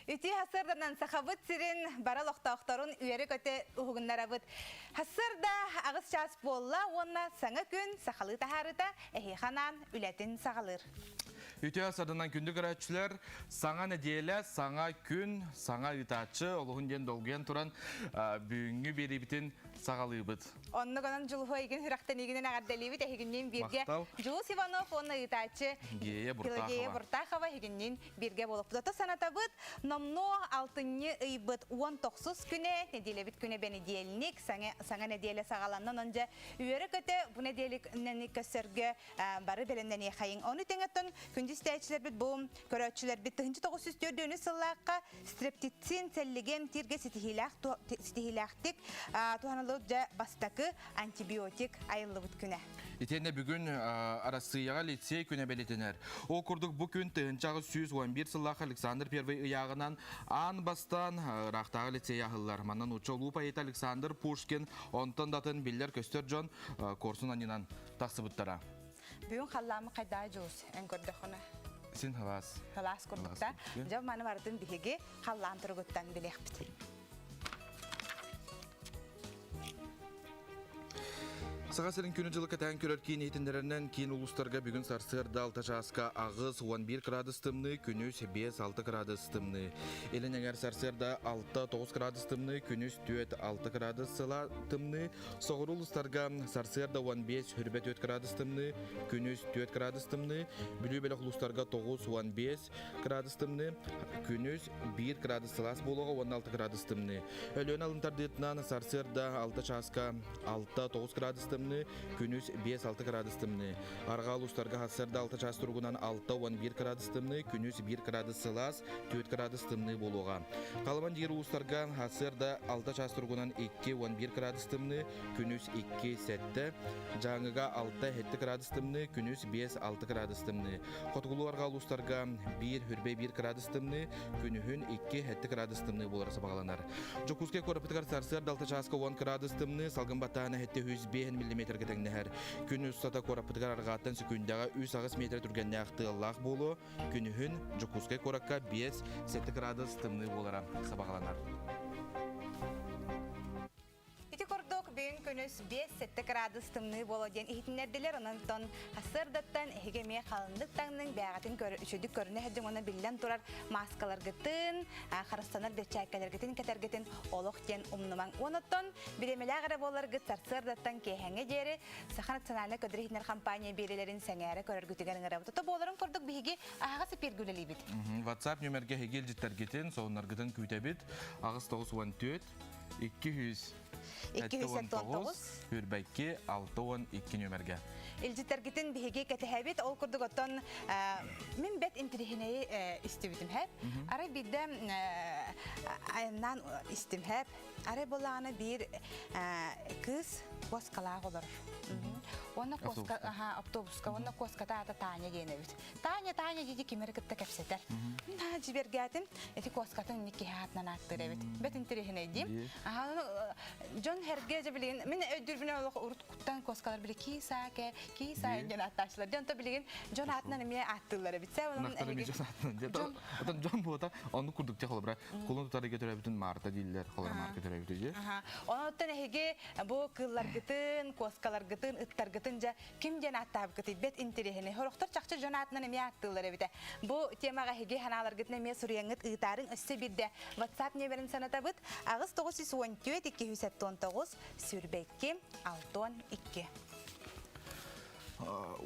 Үтүө сарсыарданан Сахабыт сирин бары олохтоохторун үөрэ-көтө уһугуннарабыт. Сарсыарда аҕыс чаас буолла уонна саҥа күн сахалыы таһаарыыта эһиэхэ анаан үлэтин саҕалыыр. Үтүө сарданан күндү көрөөччүлэр, саҥа нэдиэлэ, саҥа күн, саҥа ыытааччы олуһун диэн долгуйан туран бүгүҥҥү биэриибитин саҕалыыбыт. Оннук онон Дьулуһу эйигин сүрэхтэниигинэн эҕэрдэлиибит эһигинниин бииргэ Махтал. Дьулус Иванов уонна ыытааччы Гея Пелагея Буртахова. Буртахова эһигинниин бииргэ буолуохпут. Ото санатабыт, номнуо алтынньы ыйбыт 19 күнэ, нэдиэлэбит күнэ бэнидиэлник, саҥа, саҥа нэдиэлэ саҕаланна. Онон дьэ үөрэ-көтө бу нэдиэлэни көрсөргө бары бэлэмнэниэхэйиҥ. Ону тэҥэттэн күндү истээччилэрбит бу көрөөччүлэрбит 1904 сыллаахха стрептицин сэллиги эмтииргэ ситиһиилээх ситиһиилээхтик туһаныллыбыт дьэ бастакы антибиотик айыллыбыт күнэ. Итиэннэ бүгүн Арассыыйаҕа лицей күнэ бэлиэтэнэр. Ол курдук бу күн 1811 сыллаах Александр I ыйааҕынан аан бастаан ыраахтааҕы лицей аһыллар. Манна нуучча улуу поэта Александр Пушкин, онтон да атын биллэр-көстөр дьон куорсун анньынан тахсыбыттара. Бүгүн халлаамы хайдаа дьуус эн көрдөххүнэ? Син халаас. Халаас курдукта. Дьэ маны барытын биһиги халлаан туругуттан билиэхпит. Саха сирин күнү-дьылы кэтээн көрөр киин иһитиннэрэринэн киин улуустарга бүгүн сарсыарда 6 чааска 8-11 градус тымныы, күнүс 5-6 градус тымныы. Илин эҥэр сарсыарда 6-9 градус тымныы, күнүс 4-6 градус сыла тымныы. Соҕуруу улуустарга сарсыарда 15 хүрбэ 4 градус тымныы, күнүс 4 градус тымныы. Бүлүү бөлөх улуустарга 9-15 градус тымныы, күнүс 1 градус сылаас буолуоҕа уонна 6 градус тымныы. Өлүөнэ алын тардыытынан сарсыарда 6 чааска 6-9 градус тымныы, күнүс 5-6 градус тымныы. Арҕаа улуустарга сарсыарда 6 чаас туругунан 6-11 градус тымныы, күнүс 1 градус сылаас, 4 градус тымныы буолуоҕа. Халыман диир улуустарга сарсыарда 6 чаас туругунан 2-11 градус тымныы, күнүс 2-7, Дьааҥыга 6-7 градус тымныы, күнүс 5-6 градус тымныы. Хотугулуу-арҕаа улуустарга 1 хүрбэ 1 градус тымныы, күнүһүн 2-7 градус тымныы буолара сабаҕаланар. Дьокуускай куораппытыгар сарсыарда 6 чааска 10 градус тымныы, салгын баттааһына 705 миллиметргэ тэҥнэһэр. Күн устата куораппытыгар арҕааттан сөкүүндэҕэ 3-8 метр түргэннээх тыаллаах буолуо. Күнүһүн Дьокуускай куоракка 5-7 градус тымныы буолара сабаҕаланар. Ити курдук бүгүн күнүс 5-7 градус тымныы буолуо диэн иһитиннэрдилэр. Онон сарсыардаттан эһиги эмиэ халыннык таҥныҥ, бэйэҕитин үчүгдүк көрүнэ сылдьыҥ уонна биллэн турар мааскаларгытын, харыстанар бэрчээккэлэргитин кэтэргитин олох диэн умнумаҥ. Онон бириэмэлээх эрэ буоларгыт сарсыардаттан киэһэҥҥэ диэри Саха национальнай көдүр иһитинэр компания биэриилэрин сэҥээрэ көрөргүтүгэр ыҥырабыт. Ото буоларын курдук биһиги аһаҕас эпииргэ үлэлиибит. WhatsApp нүмергэ эһиги илдьиттэргитин, сонуннаргытын күүтэбит. 894 200 279 Хүрбэкки 62 нүөмэргэ. Илдьиттэргитин биһиги кэтэһэбит. Ол курдук оттон мин бэт интириһинэйи истибитим хэп. Арай биирдэ айаннаан истим хэп. Арай буоллаҕына биир кыыс куоскалаах олорор. Уонна куоска, аха, автобуска, уонна куоската аата Таня диэн эбит. Таня, Таня диди ким эрэ кытта кэпсэтэр. Наһаа дьибэргээтим. Ити куоскатын инник киһи аатынан ааттыыр эбит. Бэт интэриэһинэй диим. Аха, дьон herге же билигин мин өйдүүрбүнэ олох урут куттан куоскалар били киисаа кэ, киисаа диэн ааттааччылар. Дьон то билигин дьон аатынан эмиэ ааттыыллар эбит. Сэ онон дьон аатынан. Отон дьон буота оннук курдук те холобура кулун тутарыга төрөөбүтүн Марта дииллэр, холобура Марка төрөөбүтү дии. Онон эһиги бу кыылларгытын, куоскаларгытын, ыттаргытын дьэ Ким диэн ааттаабыккытый бэт интэриэһинэй. Сорохтор чахчы дьон аатынан эмиэ ааттыыллар эбитэ. Бу темаҕа эһиги санааларгытын эмиэ суруйаҥҥыт ыытаарыҥ өссө биирдэ WhatsApp нүөмэрин санатабыт 8 914 279 22 62.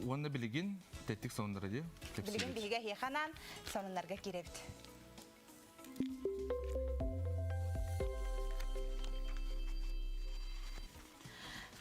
Уонна билигин тэттик сонуннара дии. Билигин биһиги эһиэхэ анаан сонуннарга киирэбит.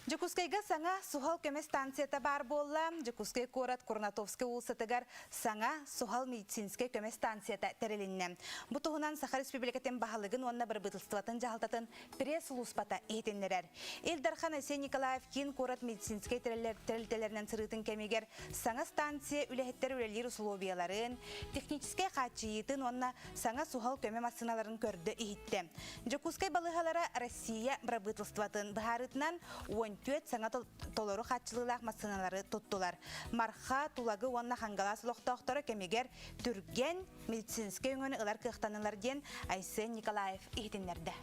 Дьокуускайга саҥа суһал көмө станцията баар буолла. Дьокуускай куорат Курнатовскай уулуссатыгар саҥа суһал медицинскэй көмө станцията тэрилиннэ. Бу туһунан Саха Республикатын баһылыгын уонна бырабыыталыстыбатын дьаһалтатын пресс-сулууспата иһитиннэрэр. Ил Дархан Айсен Николаев киин куорат медицинскэй тэрилтэлэринэн сырыытын кэмигэр саҥа станция үлэһиттэр үлэлиир усулуобуйаларын, техническэй хааччыйыытын уонна саҥа суһал көмө массыыналарын көрдө-иһиттэ. Дьокуускай балыыһалара Россия бырабыыталыстыбатын быһаарыытынан 14. 14 саҥа толору хааччылыылаах массыыналары туттулар. Марха, Тулагы уонна Хангалаас олохтоохторо кэмигэр түргэн медицинскэй өҥөнү ылар кыахтанылар диэн Айсен Николаев иһитиннэрдэ.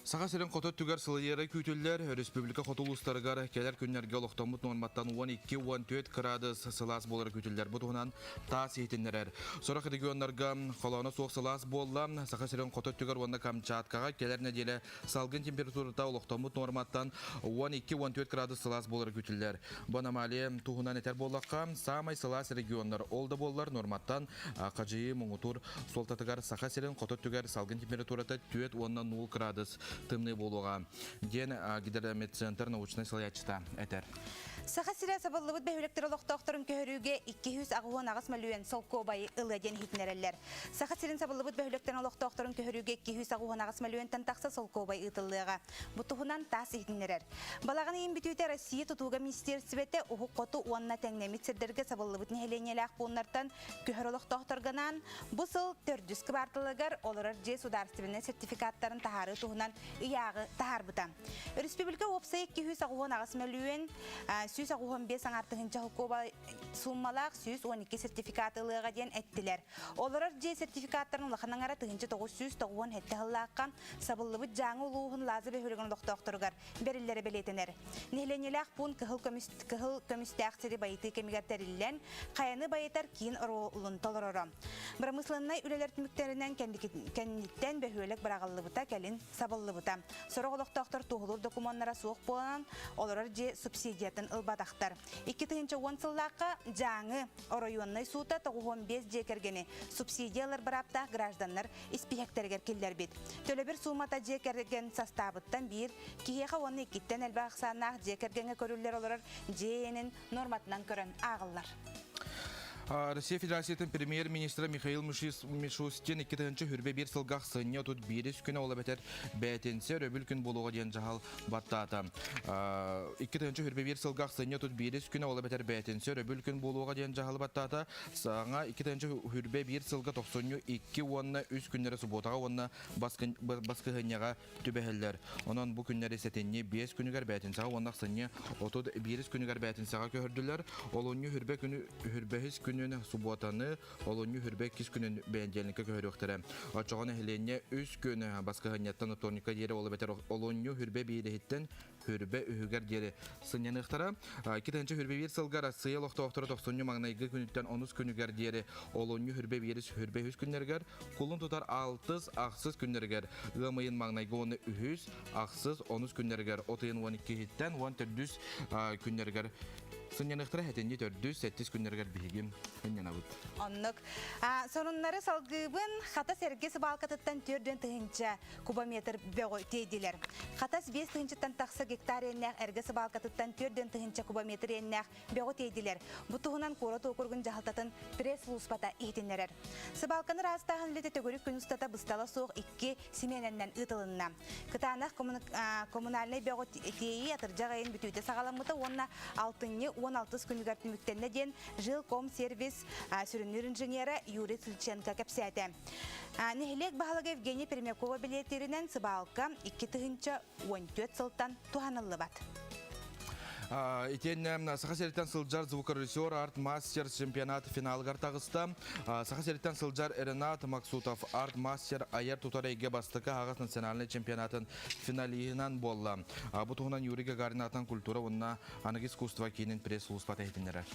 Саха сирин хоту өттүгэр сылыйара күүтүллэр. Республика хоту улуустарыгар кэлэр күннэргэ олохтоммут нуорматтан 12-14 кыраадыс сылаас буолара күүтүллэр. Бу туһунан ТАСС иһитиннэрэр. Сорох регионнарга холооно суох сылаас буолла. Саха сирин хоту өттүгэр уонна Камчаткаҕа кэлэр нэдиэлэ салгын температурата олохтоммут нуорматтан 12-14 градус сылаас буолара күүтүллэр. Бу аномалия туһунан этэр буоллахха, саамай сылаас регионнар ол да буоллар нуорматтан хадьыйыы муҥутуур суолтатыгар Саха сирин хоту өттүгэр салгын температурата 4 уонна 0 градус тымныы буолуоҕа, диэн Гидромедцентр научнай салайааччыта этэр. Саха сирэ сабыллыбыт бөһүөлэктэр олохтоохторун көһөрүүгэ 288 мөлүйүөн солкуобайы ылыа диэн иһитиннэрэллэр. Саха сирин сабыллыбыт бөһүөлэктэн олохтоохторун көһөрүүгэ 288 мөлүйүөнтэн тахса солкуобай ыытыллыаҕа. Бу туһунан ТАСС иһитиннэрэр. Балаҕан ыйын бүтүүтэ Россия тутууга министиэристибэтэ Уһук Хоту уонна тэҥнэммит сирдэргэ сабыллыбыт нэһилиэнньэлээх пууннартан көһөр олохтоохторго анаан бу сыл төрдүс кыбаарталыгар олорор дьиэ судаарыстыбаннай сертификаттарын таһаарыы туһунан ыйааҕы таһаарбыта. Өрөспүүбүлүкэ уопсай 288 мөлүйүөн 185 аҥаар тыһыынча солкуобай сууммалаах 112 сертификат ылыаҕа диэн эттилэр. Олорор дьиэ сертификаттарын улахан аҥара 1997 сыллаахха сабыллыбыт Дьааҥы улууһун Лаза бөһүөлэгин олохтоохторугар бэриллэрэ бэлиэтэнэр. Нэһилиэнньэлээх пуун кыһыл, көмүс, кыһыл көмүстээх сири байытыы кэмигэр тэриллэн, хайаны байытар киин оруолун толороро. Бырамыысыланнай үлэлэр түмүктэринэн кэнниттэн бөһүөлэк быраҕыллыбыта, кэлин сабыллыбыта. Сорох олохтоохтор туоһулуур докумуоннара суох буолан, олорор дьиэ субсидиятын ылбатахтар. 2010 сыллаахха Дьааҥы оройуоннай суута 95 дьиэ кэргэни субсидия ылар бырааптаах гражданнар испииһэктэригэр киллэрбит. Төлөбүр суумата дьиэ кэргэн састаабыттан биир киһиэхэ уонна иккиттэн элбэх ахсааннаах дьиэ кэргэҥҥэ көрүллэр олорор дьиэ иэнин нуорматынан көрөн ааҕыллар. Россия Федерациятын премьер-министрэ Михаил Мишустин 2021 сылга ахсынньы 31 күнэ ол эбэтэр бээтинсэ өрөбүл күн буолуоҕа диэн дьаһал баттаата. 2021 сылга ахсынньы 31 күнэ ол эбэтэр бээтинсэ өрөбүл күн буолуоҕа диэн дьаһалы баттаата. Саҥа 2021 сылга тохсунньу 2 уонна 3 күннэрэ субуотаҕа уонна баскыһыанньаҕа түбэһэллэр. Онон бу күннэри сэтинньи 5 күнүгэр бээтинсэҕэ уонна ахсынньы 31 күнүгэр бээтинсэҕэ көһөрдүлэр. Олунньу хүрбэ күнү хүрбэһис күнүн субуотаны, олунньу хүрбэ иккис күнүн бэнидиэлниккэ көһөрүөхтэрэ. Оччоҕо нэһилиэнньэ үс күн баскыһыанньаттан вторникка диэри ол эбэтэр олунньу хүрбэ биириһиттэн хүрбэ үһүгэр диэри сынньаныахтара. 2021 сылга Россия олохтоохторо тохсунньу маҥнайгы күнүттэн онус күнүгэр диэри олунньу хүрбэ биирис хүрбэ үһүс күннэригэр кулун тутар алтыс ахсыс күннэригэр ыам ыйын маҥнайгы уонна үһүс ахсыс онус күннэригэр от ыйын уон иккиһиттэн уон төрдүс күннэригэр сынньаныахтара сэтинньи төрдүс сэттис күннэригэр биһиги сынньанабыт. Оннук. Сонуннары салгыыбын Хатас эргэ сыбаалкатыттан 4 тыһыынча кубометр бөҕү тиэйдилэр. Хатас 5 тыһыынчаттан тахса гектар иэннээх эргэ сыбаалкатыттан 4 тыһыынча кубометр иэннээх бөҕү тиэйдилэр. Бу туһунан куорат уокуругун дьаһалтатын пресс-службата иһитиннэрэр. Сыбаалканы ыраастааһын үлэтэ төгүрүк күн устата быстала суох икки симиэнэннэн ыытылынна. Кытаанах коммунальнай бөҕү тиэйии атырдьах ыйын бүтүүтэ саҕаламмыта уонна алтынньы 16 күнүгэр түмүктэннэ диэн Жилкомсервис сүрүннүүр инженерэ Юрий Сульченко кэпсээтэ. Нэһилиэк баһылыга Евгений Пермякова бэлиэтииринэн сыбаалка 2014 сылтан туһаныллыбат. Итиэннэ Саха сириттэн сылдьар звукорежиссер арт-мастер чемпионат финалыгар таҕыста. Саха сириттэн сылдьар Ренат Максутов арт-мастер айар тутар эйгэ бастакы аһаҕас национальнай чемпионатын финалиһынан буолла. Бу туһунан Юрий Гагарин аатынан культура уонна аныгы искусство киинин пресс-службата иһитиннэрэр.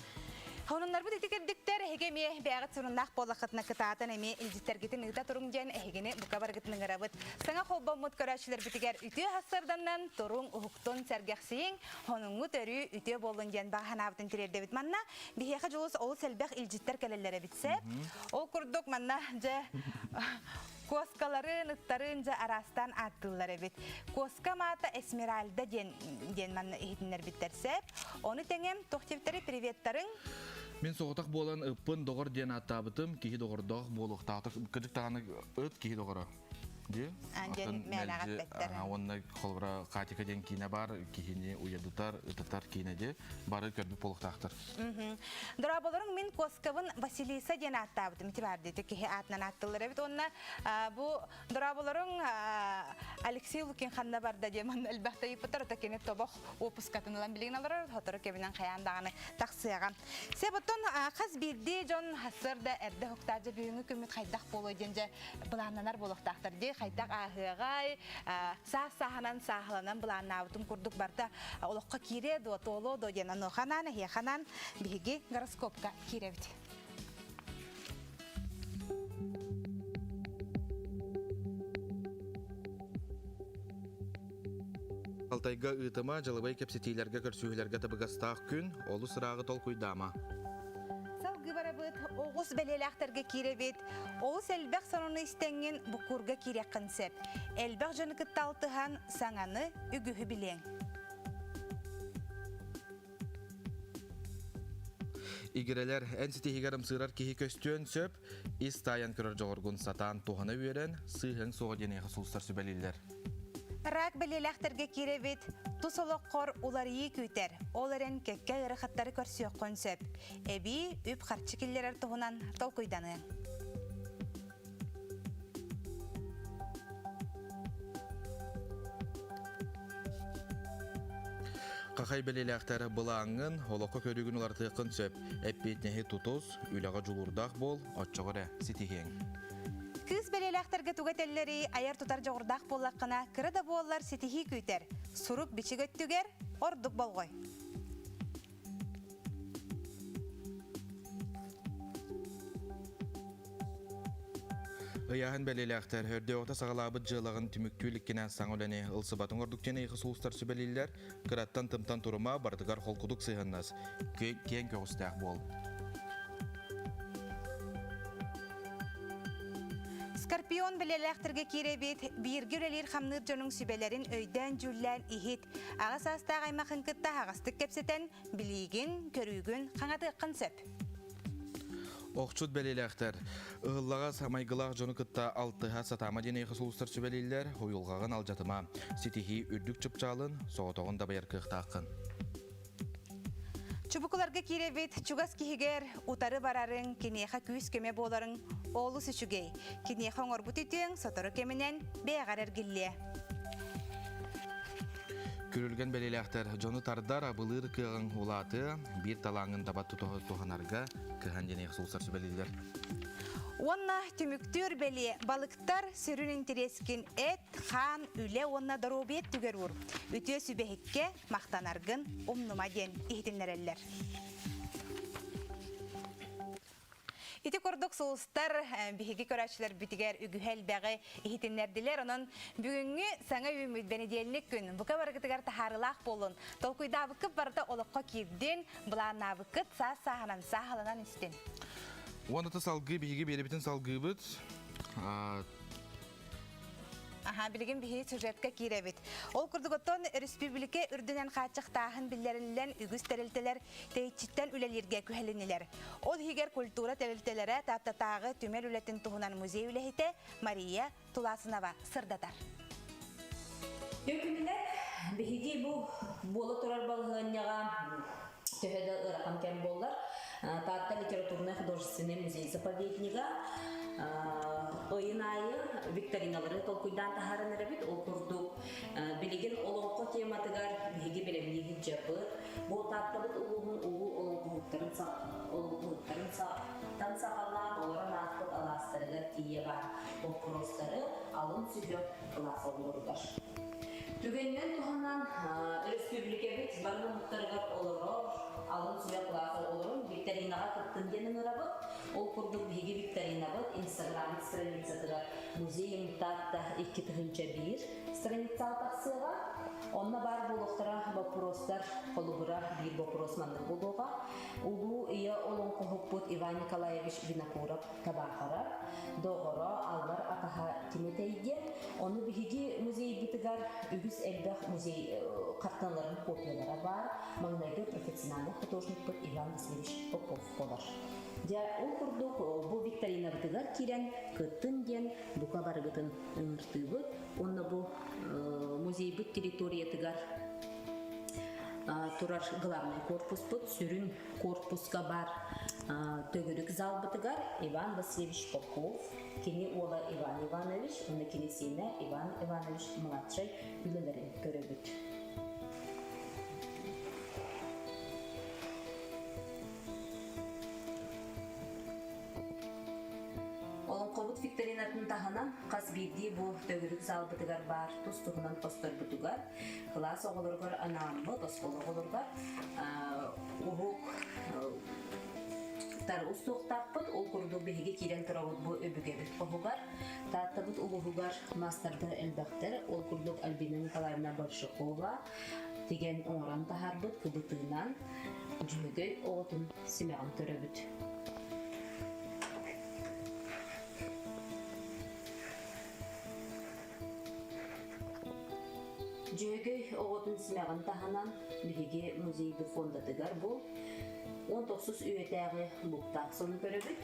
Хонуннарбыт ити кирдиктэр эһиги эмиэ бэйэҕит суруннаах буоллаххытына кытаатан эмиэ илдьиттэргитин ыыта туруҥ диэн эһигини бука барыгытын ыҥырабыт. Саҥа холбоммут көрөөччүлэрбитигэр үтүө сарсыарданан туруҥ, уһуктун, сэргэхсийиҥ, хонуҥҥут өрүү үтүө буоллун диэн баҕа санаабытын тириэрдэбит. Манна биһиэхэ дьулус олус элбэх илдьиттэр кэлэллэр эбит сөп. Ол курдук манна дьэ Куоскаларын, ыттарын дьэ араастаан ааттыыллар эбит. Куоска маата Эсмеральда диэн диэн манна иһитиннэрбиттэр сөп. Ону тэҥэ туох диэбиттэрий приветтарыҥ? Мин соҕотох буолан ыппын доҕор диэн ааттаабытым, киһи доҕордоох буолуохтаах. Кырдьык даҕаны ыт киһи доҕоро. Ди? Диэн мээнэҕэ эппэттэр. Уонна холобура Катика диэн киинэ бар, киһини уйадытар, ытытар киинэ ди. Бары көрбүт буолуохтаахтар. Дорооболоруҥ мин Куоскабын Василиса диэн ааттаабытым ити бар диэти киһи аатынан ааттылар эбит уонна бу дорооболоруҥ Алексей Лукин ханна барда диэн манна элбэхтэ ыйыппыттар ото кини тобох уоппускатын ылан билигин олорор сотору кэминэн хайаан даҕаны тахсыаҕа. Себоттон хас биирдии дьон сарсыарда эрдэ уһуктаат дьэ бүгүҥҥү күммүт хайдах буолуой диэн дьэ былааннанар буолуохтаахтар дии хайдах ааһыаҕай саас сааһынан сааһыланан былааннаабытым курдук барда олоххо киириэ дуо туолуо дуо диэн онуоха анаан эһиэхэ анаан биһиги гороскопка киирэбит. Алтайга ыытыма дьылыбай кэпсэтиилэргэ көрсүһүүлэргэ табыгастаах күн, олус ырааҕы толкуйдаама. Салгыы барабыт, оҕус бэлиэлээхтэргэ киирэбит. Олус элбэх сонуну истэҥҥин буккуурга киириэххин сөп. Элбэх дьону кытта алтыһан, саҥаны, үгүһү билиэҥ. Игирэлэр эн ситиһигэр ымсыырар киһи көстүөн сөп, ис таайан көрөр дьоҕургун сатаан туһана үөрэн, сыыһыҥ суоҕа диэн эйиэхэ сулустар сүбэлииллэр. Рак бэлиэлээхтэргэ киирэбит, тус олоххор уларыйыы күүтэр, ол эрэн кэккэ ыарахаттары көрсүөххүн сөп. Эбии үп-харчы киллэрэр туһунан толкуйданыаҥ. Хахай бэлиэлээхтэр былааҥҥын, олоххо көрүүгүн уларытыаххын сөп. Эппиэтинэһи тутус, үлэҕэ дьулуурдаах буол, оччоҕо эрэ ситиһиэҥ. Кыыс бэлиэлээхтэргэ тугу этэллэрий, айар-тутар дьоҕурдаах буоллаххына, кыра да буоллар ситиһии күүтэр. Сурук-бичик өттүгэр ордук болҕой. Ыйааһын бэлиэлээхтэр өрдөөҕүтэ саҕалаабыт дьыалаҕын түмүктүү иликкинэ саҥа үлэни ылсыбатыҥ ордук диэн эйиэхэ сулустар сүбэлииллэр. Кыраттан тымтан турума, барытыгар холкутук сыһыаннас. Киэҥ көҕүстээх буол. Скорпион бэлиэлээхтэргэ киирэбит, бииргэ үлэлиир хамныыр дьонуҥ сүбэлэрин өйдөөн-дьүүллээн иһит. Аҕа саастаах аймахын кытта аһаҕастык кэпсэтэн, билиигин, көрүүгүн хаҥатыаххын сөп. Охчут бэлиэлээхтэр ыһыллаҕас майгылаах дьону кытта алтыһа сатаама диэн эйиэхэ сулустар сүбэлииллэр, уйулҕаҕын алдьатыма, ситиһии үрдүк чыпчаалын соҕотоҕун дабайар кыахтааххын. Чубукуларга киирэбит, чугас киһигэр утары барарыҥ, киниэхэ күүс-көмө буоларыҥ олус үчүгэй. Киниэхэ оҥорбут үтүөҥ сотору кэминэн бэйэҕэр эргиллиэ. Күрүлгэн бэлиэлээхтэр дьону тардар, абылыыр кыаҕыҥ улаатыа, биир талааҥҥын таба туһанарга кыһан диэн сулсар сүбэлииллэр. Уонна түмүктүүр бэлиэ балыктар сүрүн интэриэскин эт, хаан, үлэ уонна доруобуйа өттүгэр уур. Үтүө сүбэһиккэ махтанаргын умнума диэн иһитиннэрэллэр. Ити курдук сулустар биһиги көрөөччүлэрбитигэр үгүһэ элбэҕи иһитиннэрдилэр. Онон бүгүҥҥү саҥа үүммүт бэнидиэнньик күн бука барыгытыгар таһаарыылаах буоллун. Толкуйдаабыккыт барыта олоххо киирдин, былааннаабыккыт саас сааһынан сааһыланан истин. Уонна салгыы биһиги биэрэбитин салгыыбыт. Аха, билигин биһиги сюжетка киирэбит. Ол курдук оттон республика үрдүнэн хааччахтааһын биллэриллэн үгүс тэрилтэлэр тэйиччиттэн үлэлииргэ күһэлиннилэр. Ол иһигэр культура тэрилтэлэрэ Тааттатааҕы түмэл үлэтин туһунан музей үлэһитэ Мария Туласынова сырдатар. Үкүнүнэн биһиги бу буола турар балаһыанньаҕа төһө да ыарахан кэм буоллар, Таатта литературнай художественный музей заповеднига ыйын аайы викториналары толкуйдаан таһааран эрэбит. Ол курдук билигин олоҥхо тематыгар биһиги бэлэмнии сылдьабыт. Бу Тааттабыт улууһун улуу олоҥхоһуттарын олоҥхоһуттарын тан саҕалаан олорон ааспыт алаастарыгар тиийэ баар боппуруостары алын сүһүөх кылаас оҕолоругар. Түгэнинэн туһанан өрөспүүбүлүкэбит бары муннуктарыгар олорор алын сүһүөх кылаас оҕолорун викторинаҕа кыттын диэн ыҥырабыт. Ол курдук биһиги викторинабыт Инстаграм страницатыгар музей Таатта 2001 страницаҕа тахсыаҕа. Онно баар буолуохтара боппуруостар, холобура, биир боппуруос маннык буолуоҕа. Улуу ийэ олоҥхоһуппут Иван Николаевич Винокуров табаахара, доҕоро, аллар атаһа ким этэй диэн. Ону биһиги музейбытыгар үгүс элбэх музей Дьэ, ол курдук бу викторинабытыгар киирэн кыттын диэн бука барыгытын ыҥыртыыбыт уонна бу музейбыт территориятыгар турар главный корпуспут сүрүн корпуска бар төгүрүк залбытыгар Иван Васильевич Попов, кини уола Иван Иванович уонна кини сиэнэ Иван Иванович младшай үлэлэрин көрөбүт. Олоҥхобут викторинатын таһынан хас биирдии бу төгүрүк залбытыгар баар тус-туһунан хосторбутугар кылаас оҕолоругар анааммыт оскуола оҕолоругар уһук тар устуохтаахпыт. Ол курдук биһиги киирэн турабыт бу өбүгэбит хоһугар. Тааттабыт улууһугар маастардар элбэхтэр. Ол курдук Альбина Николаевна Большакова тигэн оҥорон таһаарбыт кыбытыынан Дьүһөгөй оҕотун симэҕин көрөбүт. Дьүһөгөй оҕотун симэҕин таһынан биһиги музейбыт фондатыгар бу 19 үйэтээҕи луктаах сону көрөбүт.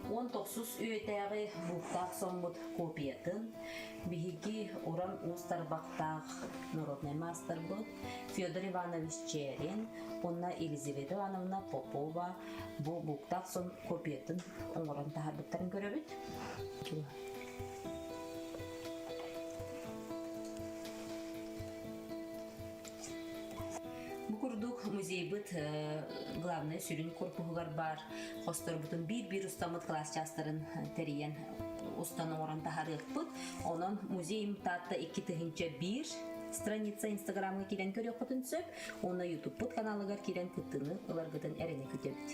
19 үйэтээҕи бууктаах соммут копиятын биһиги уран уус тарбахтаах народнай маастарбыт Федор Иванович Чээрин уонна Елизавета Ивановна Попова бу бууктаах сон копиятын оҥорон таһаарбыттарын көрөбүт. Бу курдук музейбыт главнай сүрүн корпуһугар баар хосторбутун биир-биир устаммыт кылаас чаастарын тэрийэн устан оҥорон таһаарыахпыт. Онон музейым Таатта 2001 страница Инстаграмҥа киирэн көрүөххүтүн сөп. Уонна Ютубпут каналыгар киирэн кыттыыны ыларгытын эрэнэ күтэбит.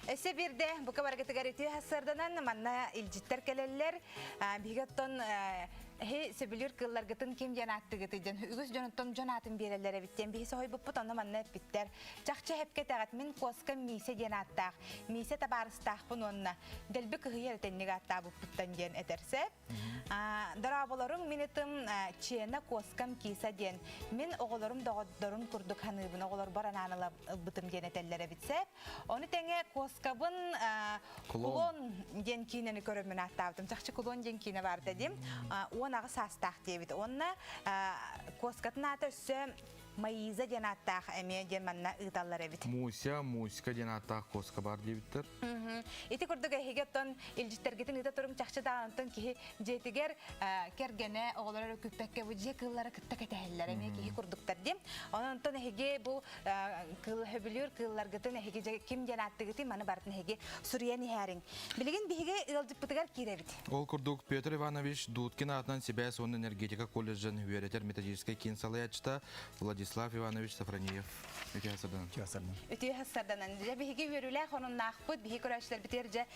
Өссө биирдэ бука баргытыгар үтүө сарданан манна илдьиттэр кэлэллэр. Биһиги оттон эһи сөбүлүүр кылларгытын ким диэн ааттыгыты дьон үгүс дьонуттан дьон аатын биэрэллэр эбит диэн биһи соһуйбуппут онно манна эппиттэр. Чахчы эпкэ этэҕит мин куоска Миисэ диэн ааттаах. Миисэ табаарыстаахпын уонна дэлби кыһыйар этэнник ааттаабыппыттан диэн этэр сөп. Дорооболоруҥ мин ытым Чена куоскам киса диэн. Мин оҕолорум доҕотторум курдук саныыбын, оҕолорбор анаан ылбытым диэн этэллэр эбит сөп. Ону тэҥэ куоскабын Кулон диэн киинэни көрөммүн ааттаабытым. Чахчы Кулон диэн киинэ баар дим. 18 саастаах диэбит. Уонна куоскатын аата өссө Маиза диэн ааттаах эмиэ диэн манна ыыталлар эбит. Муся, Муська диэн ааттаах куоска бар диэбиттэр. Ити курдук эһиги оттон илдьиттэргитин ыыта турум чахчы даҕанантан киһи дьиэтигэр кэргэнэ оҕолоро эрэ күппэккэ бу дьиэ кыыллара кытта кэтэһэллэр эмиэ киһи курдуктар диэн. Онон онтон эһиги бу кыыл хөбүлүүр кыылларгытын эһиги ким диэн ааттыгытый маны барытын эһиги суруйан иһээриҥ. Билигин биһиги ыалдьыппытыгар киирэбит. Ол курдук Петр Иванович Дудкин аатынан сибээс уонна энергетика колледжын үөрэтэр методическай киин салайааччыта Владислав Иванович Сафронеев. Үтүө сарданан. Үтүө сарданан. Үтүө сарданан. Дьэ биһиги үөрүүлээх онуннаахпыт, биһиги көрөөччүлэрбитигэр дьэ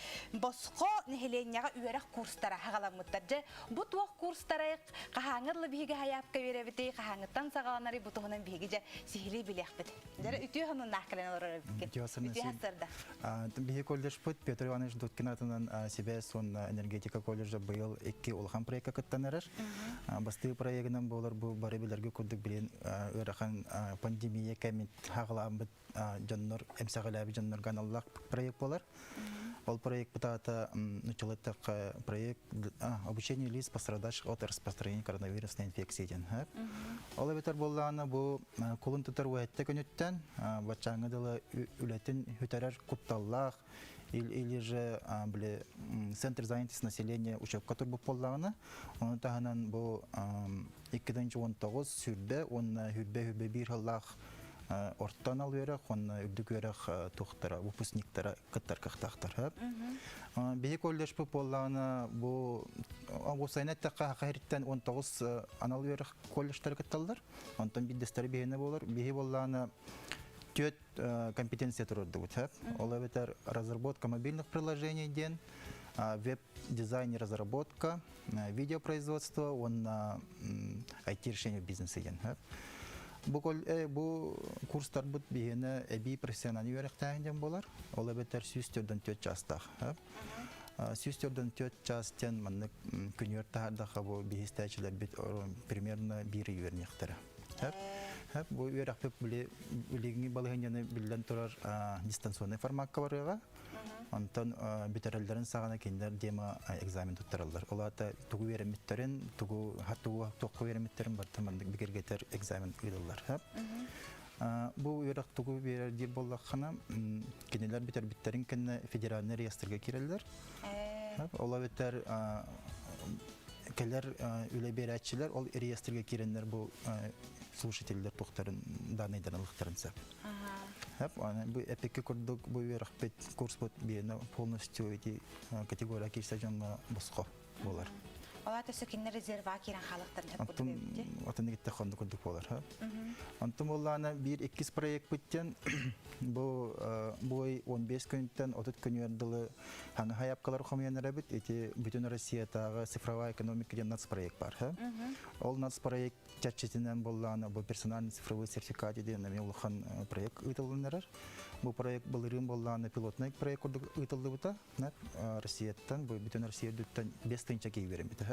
босхо нэһилиэнньэҕэ үөрэх курстара хаҕаламмыттар. Дьэ бу туох курстары хаһааҥҥы дылы биһиги хайаапка үөрэбитий, хаһааҥҥыттан саҕаланарый бу туһунан биһиги дьэ сиһилии билиэхпит. Дьэ үтүө сонуннаах кэлэн олорор эбиккин. Үтүө сарда. Биһи колледжпыт Петр Иванович Дудкин атынан сибээс уонна энергетика колледжа быйыл икки улахан проекка кыттан эрэр. Бастыы проегынан буолар бу бары билэргэ курдук билин ыарахан пандемия кэмин хаҕалаабыт дьоннор эмсэҕэлээбит дьоннорго аналлаах проект буолар. Ол проект аата нуччалыттахха проект обучение лиц, пострадавших от распространения коронавирусной инфекции диэн. Ол эбэтэр буоллаҕына бу кулун тутар уһэтте күнүттэн баччааҥҥа дылы үлэтин бүтэрэр кутталлаах или же били центр занятости населения учебка турбут буоллаҕына ону таһынан бу 2019 сүрбэ уонна хүрбэ хүрбэ биир сыллаах орто анал үөрэх уонна үрдүк үөрэх туохтара выпускниктара кыттар кыахтаахтар. Биһи колледжпыт буоллаҕына бу уопсайынан эттэххэ саха сириттэн 19 анал үөрэх колледжтары кытталлар. Онтон биирдэстэрэ биһиэнэ буолар. Биһи буоллаҕына түөрт компетенция турардыбыт. Ол эбэтэр разработка мобильных приложений диэн, веб-дизайн и разработка, видеопроизводство уонна IT-решение в бизнесе диэн. Бу бу курстарбыт биһиэнэ эбии профессиональный үөрэхтээһин диэн буолар. Ол эбэтэр 144 чаастаах. 144 чаас диэн маннык күнүөр таһаардаха бу биһистээчилэрбит примерно биир ый үөрэниэхтэрэ. Бу үөрэхпит билиҥҥи балаһыанньаны биллэн турар дистанционный формакка барыаҕа. Онтон бүтэрэллэрин саҕана кинилэр демо экзамен туттараллар. Ол аата тугу үөрэммиттэрин, тугу тугу туохха үөрэммиттэрин барыта маннык бигэргэтэр экзамен ыытыллар. Бу үөрэх тугу биэрэр диир буоллаххына, кинилэр бүтэрбиттэрин кэннэ федеральный реестрга киирэллэр. Ол эбэтэр кэлэр үлэ биэрээччилэр ол реестргэ киирэннэр бу слушателлэр туохтарын данныйдарын ылыхтарын сөп. Бу эпикки курдук бу үөрэхпит курспут биэни полностью эти категория киирсэ дьоҥҥо босхо буолар. Ол аата кинилэр резерваҕа киирэн хаалыахтарын сөп курдук эбит. Атын игиттэ хонду курдук буолар. Онтум буоллаана биир иккис проекпыттан бу бу 15 күнтэн 30 күнүгэр дылы хаҥа хайапкалар хомуйан эрэбит. Ити бүтүн Россиятааҕы цифровая экономика диэн нацпроект бар. Ол нацпроект чэрчитинэн буоллаана бу персональный цифровой сертификат диэн эмиэ улахан проект ыытыллан эрэр. Бу проект былырыын буоллаана пилотный проект курдук ыытыллыбыта. Россияттан, бу бүтүн Россия үрдүттэн 5 тыһыынча киһи үөрэммитэ.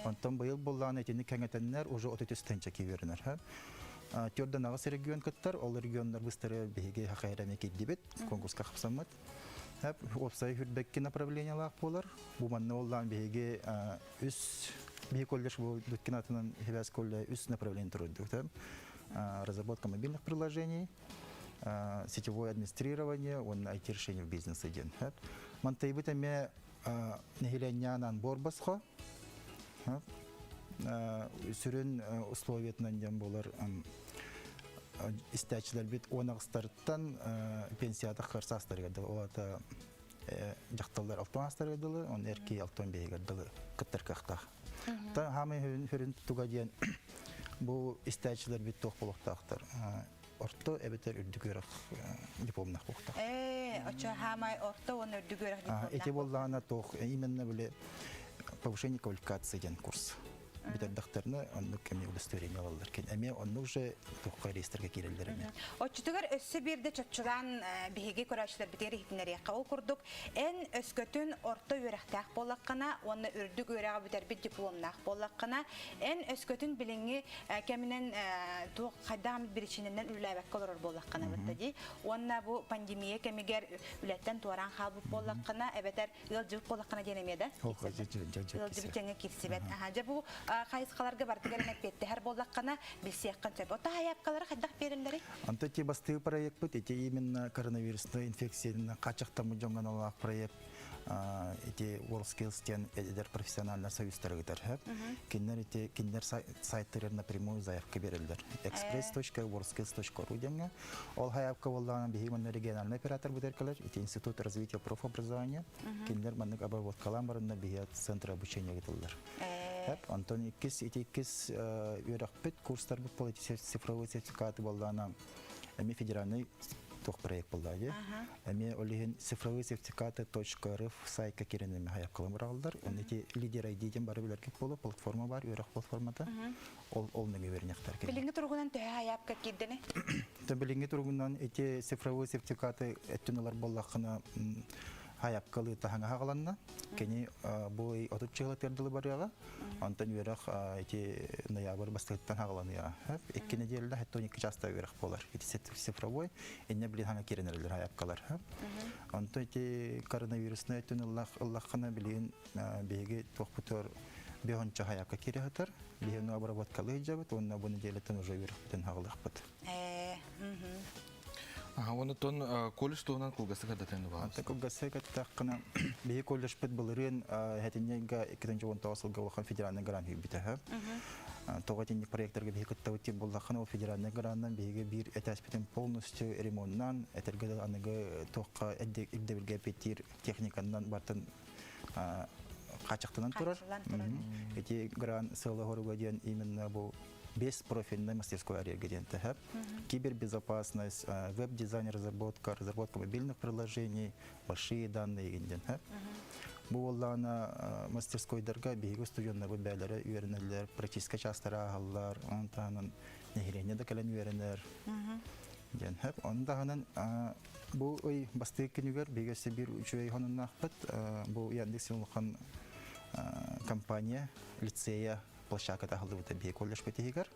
Онтон быйыл буоллаана итини кэҥэтэннэр уже 33 тыһыынча киһи үөрэнэр. Төрдөн аҕыс регион кыттар, ол регионнар быстары биһиги хахайрами кирдибит, конкурска хапсаммыт. Уопсай хүрбэкки направлениялаах буолар. Бу манна боллаан биһиги үс биһи колледж бу Дудкин атынан Хивас колледж үс направление турдук. Разработка мобильных приложений, сетевое администрирование, уонна IT-решение в бизнесе диэн. Мантайбыт эмиэ нэһилиэнньээнэн буор босхо. Сүрүн условиятынан диэн буолар истээччилэрбит уон аҕыстарыттан пенсията саастарыгар дылы, ол аата дьахталлар алтан аастарыгар дылы, он эр киһи алтан биэһигэр дылы кыттар кыахтаах. Та хаамай хүрүн туга диэн бу истээччилэрбит туох буолуохтаахтар орто эбэтэр үрдүк үөрэх дипломнаах буолуохтаах. Ээ, оччо хаамай орто уонна үрдүк үөрэх дипломнаах. Ити буоллаҕына туох именно били повышение квалификации диэн курс. Бүтэрдэхтэринэ оннук эмиэ удостоверение ылаллар. Эмиэ оннук же туохха реестргэ киирэллэр эмиэ. Оччотугар өссө биирдэ чопчулаан биһиги көрөөччүлэрбитигэр иһитиннэриэххэ. Ол курдук, эн өскөтүн орто үөрэхтээх буоллаххына уонна үрдүк үөрэҕи бүтэрбит дипломнаах буоллаххына, эн өскөтүн билиҥҥи кэминэн туох хайдах эмит биричиинэнэн үлэлээбэккэ олорор буоллаххына бытта дии. Уонна бу пандемия кэмигэр үлэттэн туораан хаалбыт буоллаххына, эбэтэр ыалдьыбыт буоллаххына диэн эмиэ да ыалдьыбыт дьэҥҥэ киирсибэт. Дьэ бу хайысхаларга барытыгар эппиэттэһэр буоллаххына билсиэххин сөп. Оттон хайаапкалары хайдах биэрэллэрий? Онто ити бастыыр проекпыт ити именно коронавирусная инфекциянан хааччахтаммыт дьоҥҥо аналлаах проект ити WorldSkills диэн эдэр профессиональнай союзтарыгытар кинилэр ити кинилэр сайттарыгар напрямую заявка береллер express.worldskills.ru диэҥҥэ ол заявка буоллаҕына биһиги манна региональный оператор бутер кэлэр ити институт развития профобразования кинилэр маннык обработкалаан баранна биһиги центр обучения ыытыллар онтон иккис ити иккис үөрэхпит курстарбыт бол цифровой сертификаты буоллаҕына эмиэ федеральный туох проект буолла дии эмиэ ол иһин цифровые сертификаты .рф сайтка киирэн эмиэ хайаккалан быраҕаллар онно ити лидер ID диэн бары билэргит буолуо платформа бар үөрэх платформата ол ол нөҥүө үөрэниэхтэр Билиҥҥи туругунан төһө хайаапка киирдэни? Билиҥҥи туругунан ити цифровой сертификаты өттүн ылар буоллаххына хайапкалыы таһаҥа хаҕаланна. Кини бу ый 30 чыһыла тыардылы барыаҕа. Онтон үөрэх ити ноябрь бастыгыттан хаҕаланыаҕа. Икки нэдиэлэ хэтто 12 часта үөрэх буолар. Ити цифровой инне билин хаҥа киирэн эрэллэр хайапкалар. Онтон ити коронавирусная өттүн ыллаххына билигин биһиги туохпутугар бөһөнчө хайапка киирэ сытар. Биһиги обработкалыы сылдьабыт уонна бу неделяттан уже үөрэхпитин хаҕалыахпыт. Онтон колледж туһунан кылгастык ардатыан баҕарабын. Кылгастык эттэххинэ, биһи колледжпыт былырыын хэтинньэйгэ 2019 сылга улахан федеральный грант киирбитэ. Тоҕо итинник проекттарга биһи кыттабыт диэн буоллаххына, ол федеральный гранынан биһиги биир этээспитин полностью ремонтнаан, этэргэ дылы аныгы туохха ирдэбилгэ эппиэттиир техниканан бартын хааччахтанан турар. Ити грант сыала-соруга диэн именно бу беспрофильный мастерской арерга диэн тэһэ. Кибербезопасность, веб-дизайн, разработка, разработка мобильных приложений, большие данные диэн. Бу буоллаҕына мастерскойдарга биһиги студеннарбыт бээлэрэ үөрэнэллэр, практическай чаастара ааһаллар, онтон. Нэһилиэнньэ да кэлэн үөрэнэр. Диэн хөп. Ону таһынан бу ый бастыыр күнүгэр биһиги өссө биир үчүгэй хонуннаахпыт. Бу Яндекс улахан компания лицея площадката аһыллыбыта биһи колледжпыт иһигэр.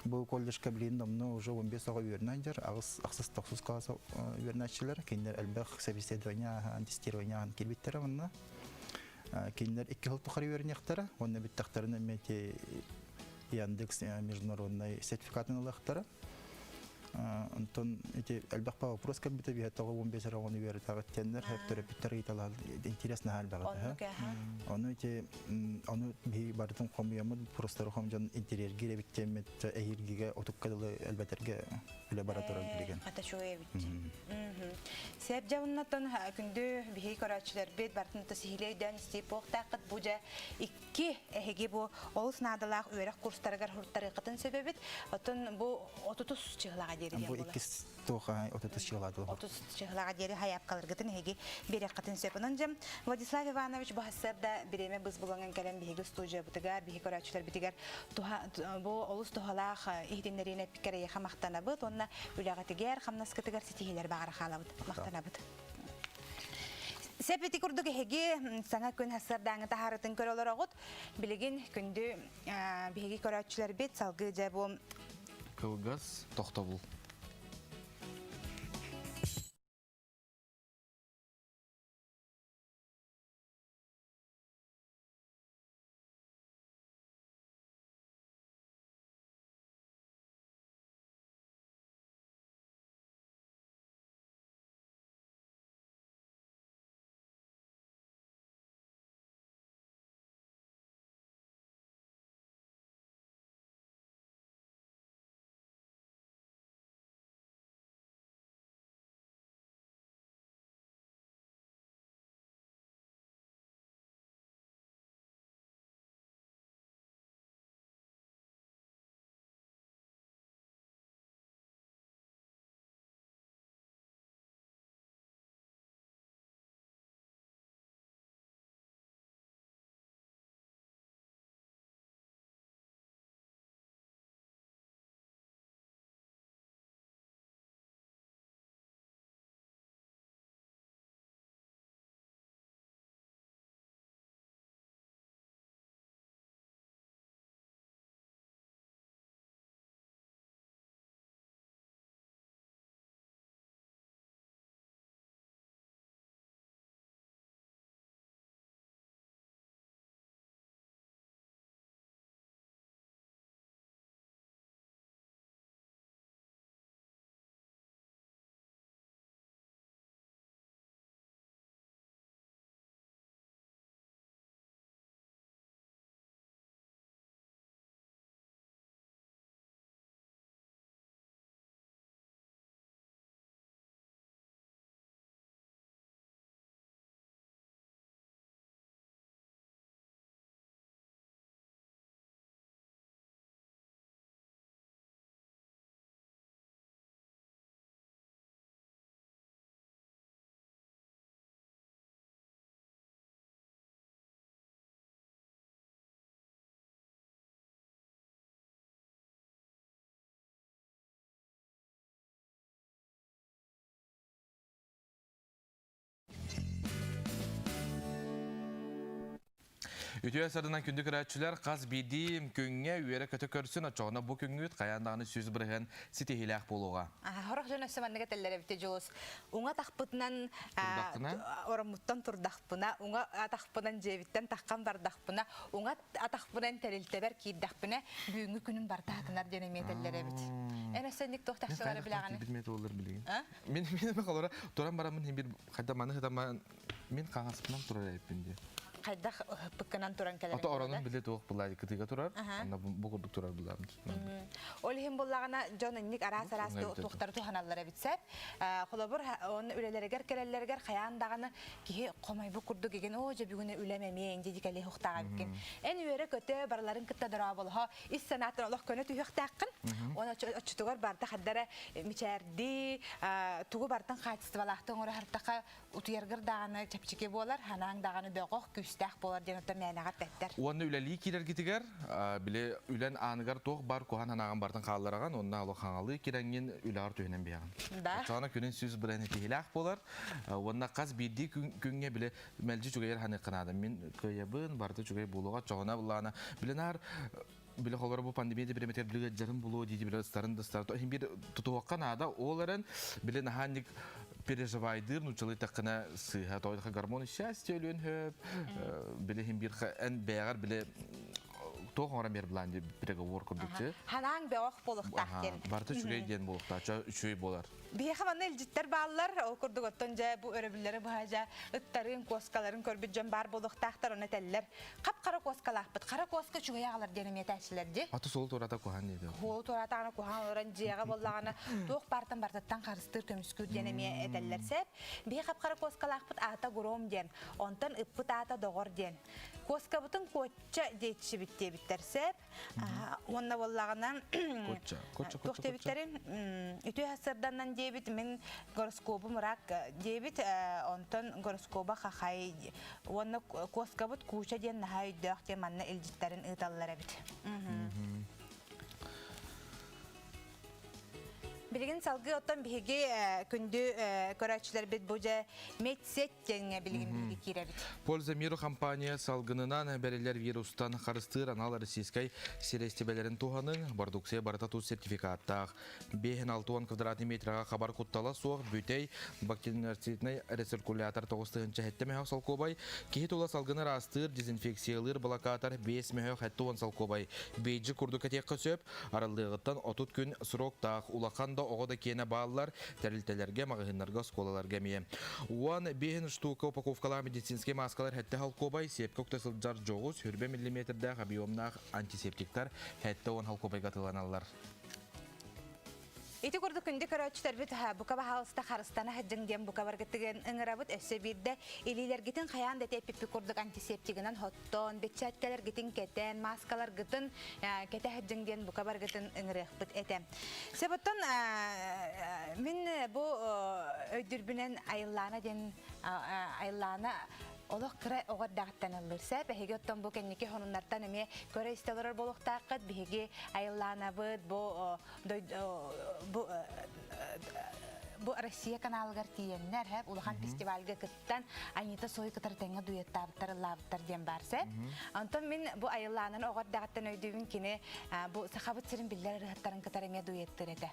Бу колледжка билигин номнуо уже 15 оҕо үөрэнэн дьар, аҕыс ахсыс тохсус класс үөрэнээччилэр. Кинилэр элбэх собеседование ааһан, тестирование ааһан киирбиттэрэ онно. Кинилэр икки сыл тухары үөрэниэхтэрэ, уонна бүттэхтэринэ эмиэ ити Яндекс международный сертификатын ылыахтара. Онтон ити элбэх вопрос кэлбитэ биһэ тоҕо 15 эрэ оҕону үөрэтэҕит диэннэр төрөппүттэр ыйыталаһар интерес наһаа элбэх этэ. Ону ити ону биһи барытын хомуйаммыт вопростары хомдьон интерьергир эбит диэммит эһиилгигэ отукка дылы элбэтэргэ үлэ бара турар билигин. Хата үчүгэй эбит. Сеп дьабыннаттан күндү биһи көрөөччүлэрбит бартын сиһилии өйдөөн истии буохтааххыт бу дьэ икки эһиги бу олус наадалаах үөрэх курстарыгар хуруттарыаххытын сөп эбит. Оттон бу отутус чыһылаҕа диэри Бу иккис туоха отутус чыһылаҕа дылы. Отус чыһылаҕа диэри хайаапкаларгытын эһиги биэриэххитин сөп. Онон дьэ Владислав Иванович бу сарда бириэмэ быс булан кэлэн биһиги студиябытыгар, биһиги көрөөччүлэрбитигэр бу олус туһалаах иһитиннэриини эппиккэр эйиэхэ махтанабыт уонна үлэҕитигэр, хамнаскытыгар ситиһиилэр баҕара хаалабыт. Махтанабыт. Сэп ити курдук эһиги саҥа күн сарсыардааҥы таһаарытын көрө олороҕут. Билигин күндү биһиги көрөөччүлэрбит салгыы дьэ бу Кылгас тохтобул. Үтүө сарынан күндү көрөөччүлэр хас биирдии күҥҥэ үөрэ-көтө көрсүн, оччоҕуна бу күҥҥүт хайаан даҕаны 100% ситиһиилээх буолуоҕа. Сорох дьон өссө маннык этэллэр эбит Дьулус. Уҥа атахпытынан ороммуттан турдахпына, уҥа атахпынан дьиэбиттэн таххан бардахпына, уҥа атахпынан тэрилтэбэр киирдэхпинэ, бүгүҥҥү күнүм барыта хатанар диэн эмиэ этэллэр эбит. Эн өссө инник туох тахсалары билэҕиний? Билмет олор билигин. Мин мин холора туран бараммын бир хайда маны хытама мин хаҥаспынан турар эбиппин диye. Хайдах ыһыппыккынан туран кэлэр. Ото оронун биле туох булаа кытыга турар. Анна бу курдук турар булаам. Ол иһин буллаҕына дьон инник араас-араас туохтары туһаналлар эбит сеп. Холобур, он үлэлэригэр кэлэллэригэр хайаан даҕаны киһи хомойбут курдук игин оо дьэ бүгүн үлэм эмиэ инди дикэли хуктаҕа эбиккин. Эн үөрэ-көтө барыларын кытта дорооболоһо ис санааттан олох көнө түһүөхтээххин. Оны оччотугар барда хардара мичээрдии, тугу бартан хаачыстыбалаахтык оҥоро хартаха утуйаргар даҕаны чэпчэки буолар, ханаан даҕаны бөҕөх, күүс. күүстээх буолар диэн оттон мээнэҕэ эппэттэр. Уонна үлэлии киирэргитигэр били үлэн ааныгар туох бар куһаҕан санааҕын бартын хааллараҕын уонна олох хаҥалыы кирэҥҥин үлэҕэр түһүнэн биэҕин. Да. Оччоҕуна күнүн 100% киһилээх буолар уонна хас биирдии күҥҥэ били мэлдьи үчүгэйэр ханыахха наада. Мин кыайабын, барыта үчүгэй буолуоҕа, оччоҕуна былаана били наар били холоро бу пандемия да бириэмэтигэр били ыалдьарын булуо дии били ыстарын да ыстара иһин биир тутуһуохха наада ол эрэн били наһаа переживайдыыр нууччалыы эттэххинэ сыыһа тоойдохо гормон счастья өлүөн хөп били иһин биир эн бэйэҕэр били туох оҥорон биэр былаан диye переговор курдук Ханаан бөҕөх буолуохтаах диэн. Барыта үчүгэй диэн буолуохтаах, үчүгэй буолар. Биһиэхэ манна илдьиттэр бааллар, ол курдук оттон дьэ бу өрөбүллэри быһа дьэ ыттарын, куоскаларын көрбүт дьон баар буолуохтаахтар, онно этэллэр. Хап-хара куоскалаахпыт, хара куоска үчүгэй аҕалар диэн эмиэ этээччилэр дии. Аты суол туората куһаан диэти. Суолу туоратаҕына куһаан олорон дьиэҕэ буоллаҕына туох баартан барытыттан харыстыыр, көмүскүүр диэн эмиэ этэллэр сэп. Биһи хап-хара куоскалаахпыт аата Гром диэн, онтон ыппыт аата Доҕор диэн. Куоскабытын Куочча диэччибит диэбиттэр сэп. Уонна буоллаҕына Кочча, кочча, туох кочча, кочча. диэбиттэрин үтүө сарсыарданнан диэбит мин гороскобум рак диэбит онтон гороскоба хахай уонна куоскабыт кууча диэн наһаа өйдөөх диэн манна илдьиттэрин ыыталлар эбит. Билигин салгыы оттон биһиги күндү көрөөччүлэрбит бу дьэ медсеть диэҥҥэ билигин биһиги киирэбит. Польза миру компания салгынынан бэриллэр вирустан харыстыыр анал российскай сириэстибэлэрин туһаныҥ, бородууксуйа барыта тус сертификаттаах. 560 квадратный метраҕа хабар куттала суох бүтэй бактерициднай рециркулятор 9 7 мөһөх солкуобай, киһи тула салгыны ыраастыыр, дезинфекциялыыр блокатор 5 мөһөх 70 солкуобай. Бейджи курдук этиэххэ сөп, арыллыаҕыттан 30 күн сроктаах улахан да оҕо да киэнэ бааллар, тэрилтэлэргэ, маҕаһыыннарга, оскуолаларга эмиэ. 15 штука упаковкалаах медицинскэй мааскалар 7 холкуобай, сиэпкэ укта сылдьар дьоҕус, 20 миллиметрдээх объемнаах антисептиктар 70 холкуобайга атыыланаллар. Ити курдук күндү көрөөччүлэрбит бука баһаалыста харыстана сылдьыҥ диэн бука баргытыгын ыҥырабыт өссө биирдэ илиилэргитин хайаан да тэппиппит курдук антисептигынан хоттон, бэчээткэлэргитин кэтэн, мааскаларгытын кэтэ сылдьыҥ диэн бука баргытын ыҥырыахпыт этэ. Себоттон мин бу өйдүрбүнэн Айыллаана диэн Айыллаана олох кыра оҕо эрдэҕиттэн ыллыыр сэп. Эһиги оттон бу кэнники сонуннартан эмиэ көрө-истэ олорор буолуохтааххыт. Биһиги Айыллаанабыт бу бу бу Россия каналыгар тиийэннэр хэп улахан фестивальга кыттан Анита Сой кытары тэҥҥэ дуэттаабыттар ыллаабыттар диэн баар сэп. Онтон мин бу Айыллаанан оҕо эрдэҕиттэн өйдүүбүн кини бу Сахабыт сирин биллэр ырыһыттарын кытары эмиэ дуэттыр этэ.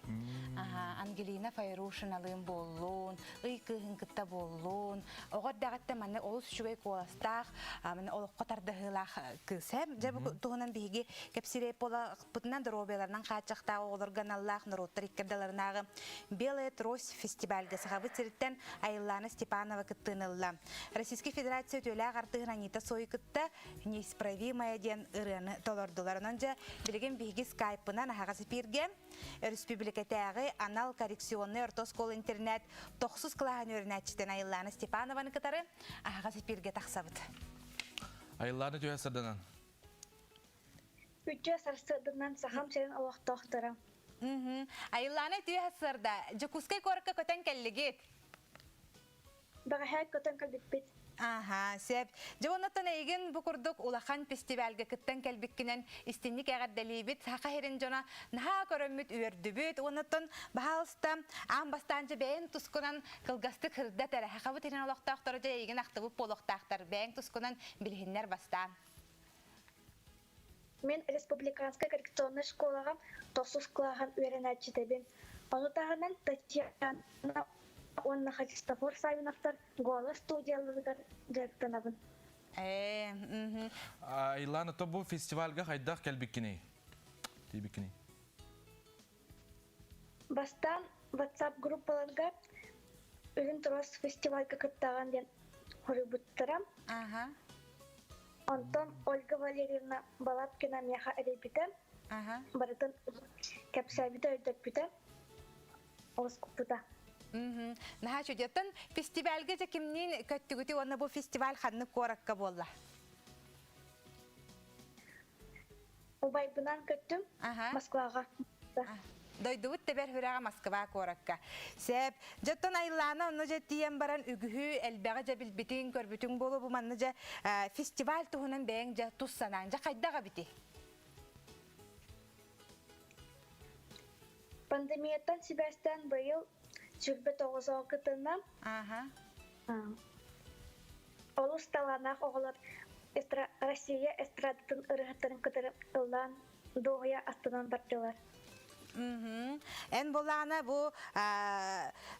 Ангелина Файрушиналыын буоллун, Ый кыыһын кытта буоллун, оҕо эрдэҕиттэн манна олус үчүгэй куоластаах, манна олоххо тардыһыылаах кыыс. Дьэ бу туһунан биһиги кэпсиир буолахпытынан доруобуйаларынан хааччахтаах оҕолорго аналлаах норуоттар иккэрдэлэринээҕи Белая трость фестивальга Сахабыт сириттэн Айыллаана Степанова кыттыыны ылла. Российскай Федерация үтүөлээх артыыһын Анита Сой кытта «Неисправимая» диэн ырыаны толордулар. Онон дьэ билигин биһиги скайпынан аһаҕас эпииргэ Өрөспүүбүлүкэтээҕи анал коррекционнай орто оскуола-интернат тохсус кылааһын үөрэнээччитин Айыллаана Степанованы кытары аһаҕас эпииргэ тахсабыт. Айыллаана түһэ сарданан. Үтүө сарсыарданан Сахам сирин олохтоохторо. Айыллаана үтүө сарсыарда Дьокуускай куоракка көтөн кэллигит. Бэҕэһээ көтөн кэлбиппит. Аха, сөп. Дьэ оннуттан эйигин бу курдук улахан фестивальга кыттан кэлбиккинэн истинник эҕэрдэлиибит. Саха сирин дьоно наһаа көрөммүт үөрдүбүт. Оннуттан баһаалыста аан бастаан дьэ бэйэҥ тускунан кылгастык сырдат эрэ. Сахабыт сирин олохтоохторо дьэ эйигин ахтыбыт буолуохтаахтар. Бэйэҥ тускунан билиһиннэр бастаан. Мин республиканскай коррекционнай школаҕа тохсус кылааһын үөрэнээччитэбин. Ону таһынан Татьяна уонна Христофор Савиновтар «Голос» студияларыгар дьарыктанабын. Ээ, Айлана, то бу фестивальга хайдах кэлбиккиний? Тиийбиккиний? Бастаан WhatsApp группаларга Үрүн Трос фестивальга кыттаҕын диэн хоруйбуттара. Аха. Онтон Ольга Валерьевна Балабкина миэхэ эрийбитэ, Аха. барытын кэпсээбитэ, өйдөппүтэ, олоскуппута. Наһаа чудеттан фестивальга дьэ кимниин көттүгүтүй уонна бу фестиваль ханнык куоракка буолла? Убайбынан көттүм Аха. Москваҕа. Дойдубут тэбэр сүрэҕэ Москва куоракка. Сээп, дьоттон Айлаана онно дьэ тиийэн баран үгүһү элбэҕи дьэ билбитиҥ, көрбүтүҥ буолуо бу манна дьэ фестиваль туһунан бэйэҥ дьэ тус санааҥ дьэ хайдах эбитий? Пандемияттан сибээстээн быйыл 29 оҕо кытынна. Ааха. Олус талааннаах оҕолор Россия эстрадатын ырыаһыттарын кытары ыллаан дуоһуйа астынан бардылар. Эн булаана бу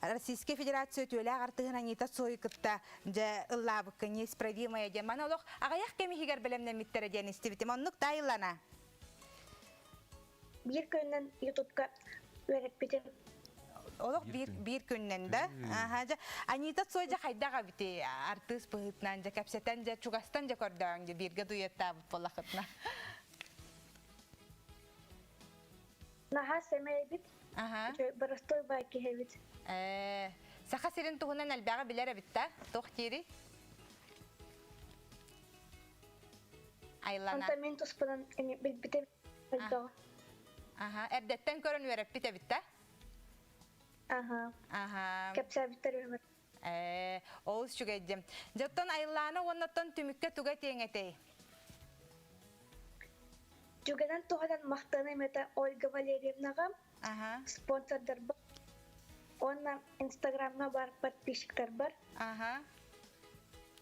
Российская Федерация үтүөлээх артыһын Анита Цой кытта дьэ ыллаабыкка неисправимая диэн маны олох аҕыйах кэм иһигэр бэлэмнэммиттэрэ диэн истибитим. Оннук таайыллана. Биир күнүнэн Ютубка үөрэппитим. Олох биир биир күннэн да. Аха дьэ Анита Цой дьэ хайдах эбити артыыс быһыытынан дьэ кэпсэтэн дьэ чугастан дьэ көрдөөн дьэ бииргэ дуэттаабыт буоллахытына. Наһаа сэмэй эбит. Аха. Боростой бай киһи эбит. Э, Саха сирин туһунан элбэҕи билэр эбит да? Туох диири? Айлана. Онтон мин туспунан эми билбитим элбэҕи. Аха, эрдэттэн көрөн үөрэппит эбит да? Аха. Аха. Кэпсээбиттэр үһү. Ээ, олус үчүгэйдим. Дьэ, оттон Айлаана уонна оттон түмүккэ туга этиэҥ этэй? Түгэнэн туһанан махтаныам этэ Ольга Валерьевнаҕа, Аха. спонсордарбар уонна Инстаграмҥа баар подписчиктарбар. Аха.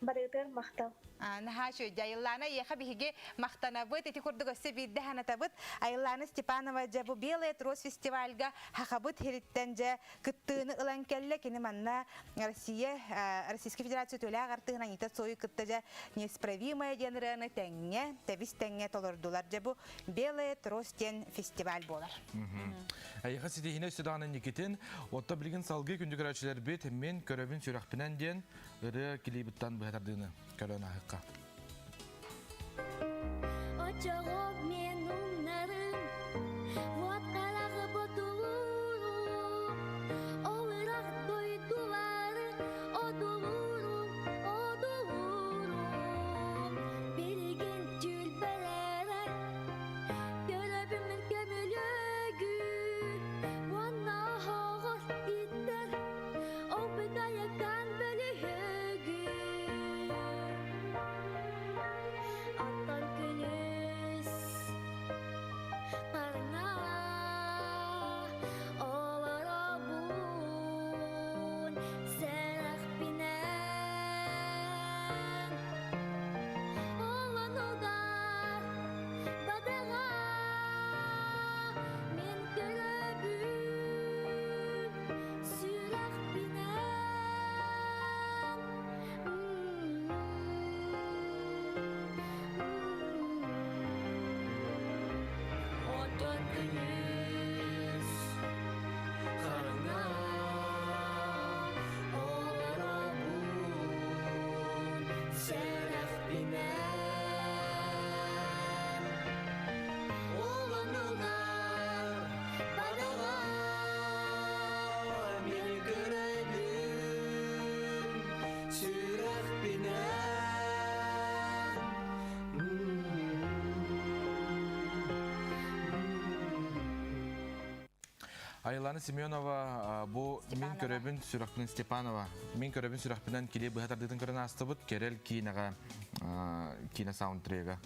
Барыгытыгар махтал. Наһаа үчүгэй. Айыллаана эйиэхэ биһиги махтанабыт. Ити курдук өссө биирдэ санатабыт. Айыллаана Степанова дьэ бу Белая трос фестивальга Хахабыт сириттэн дьэ кыттыыны ылан кэллэ. Кини манна Россия, Российская Федерация үтүөлээх артыыһын Анита Цою кытта дьэ Неисправимая диэн ырыаны тэҥҥэ, тэбис тэҥҥэ толордулар. Дьэ бу Белая трос диэн фестиваль буолар. Эйиэхэ ситиһиини өссө даҕаны Никитин, отто билигин салгыы күндү көрөөччүлэрбит мин көрөбүн сүрэхпинэн диэн ырыа клибыттан быһа тардыыны көрөн аһыкка. Очоҕо мен умнарым, вот хараҕы ботулуурум, ол ырах дойдулары одулуурум, одулуурум. Билигин түүлбэлэрэ көрөбүмүн көмүлүөгү, уонна оһоҕос иттэр Ол бытайыккан бөлүһүгү Оттон күнүс Парна Олоробун Сэрэхпинэн Олонугар Бадаҕа Мин көрөбүн сүрэхпинэн Онтон күнүс хараҥа олоробун сэрэхпинэн Уланугар бадаҕа мин көрөбүн сүрэхпинэн Айлана Семенова бу мин көрөбүн сүрэхпинэн Степанова мин көрөбүн сүрэхпинэн кили быһа тардыытын көрөн аастыбыт Кэрэл киинэҕэ киинэ саундтрега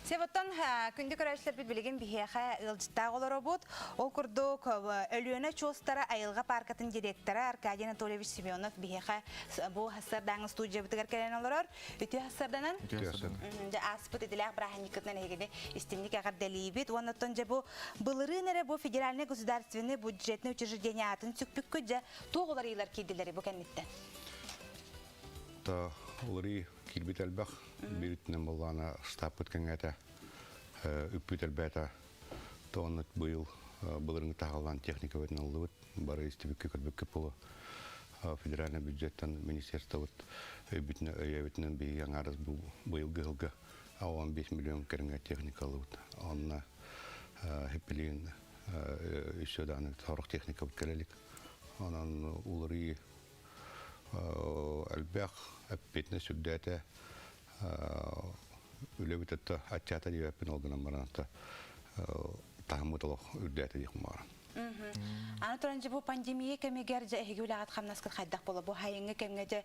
Севоттон күндү көрөөччүлэрбит билигин биһиэхэ ыалдьыттаах олоробут. Ол курдук Өлүөнэ чуостара айылҕа пааркатын директора Аркадий Анатольевич Семенов биһиэхэ бу хассардааҥы студиябытыгар кэлэн олорор. Үтүө хассарданан. Дьэ ааспыт идэлээх бырааһынньыккытынан эһигини истинник эҕэрдэлиибит. Уонна оттон дьэ бу былырыын эрэ бу федеральный государственный бюджетный учреждение аатын сүкпүккүт дьэ туох уларыйыылар киирдилэр бу кэнниттэн? Та уларыы киирбит элбэх. Биир өттүнэн буоллаҕына штабпыт кэҥээтэ, үппүт элбээтэ. Тооннут быйыл былырыҥҥы таһаллаан техника бөтүн ыллыбыт. Бары истибиккэ көрбүккэ полу федеральный бюджеттан министерствобыт өйбүтүнэн өйөөбүтүнэн биһиги аҥаарас бу быйылгы сылга 15 миллион кэриҥэ техника ыллыбыт. Онно хиппилиин өссө даҕаны сорох техникабыт кэлэ илик. Онон уларыы элбэх эппиэтинэс үрдээтэ үлэбит өттө аччаата диэбэппин ол гынан баран таһыммыт олох үрдээтэ диэх баҕарам. Аны туран дьэ бу пандемия кэмигэр дьэ эһиги үлэҕит хамнаскыт хайдах буола бу хайыҥҥы кэмҥэ дьэ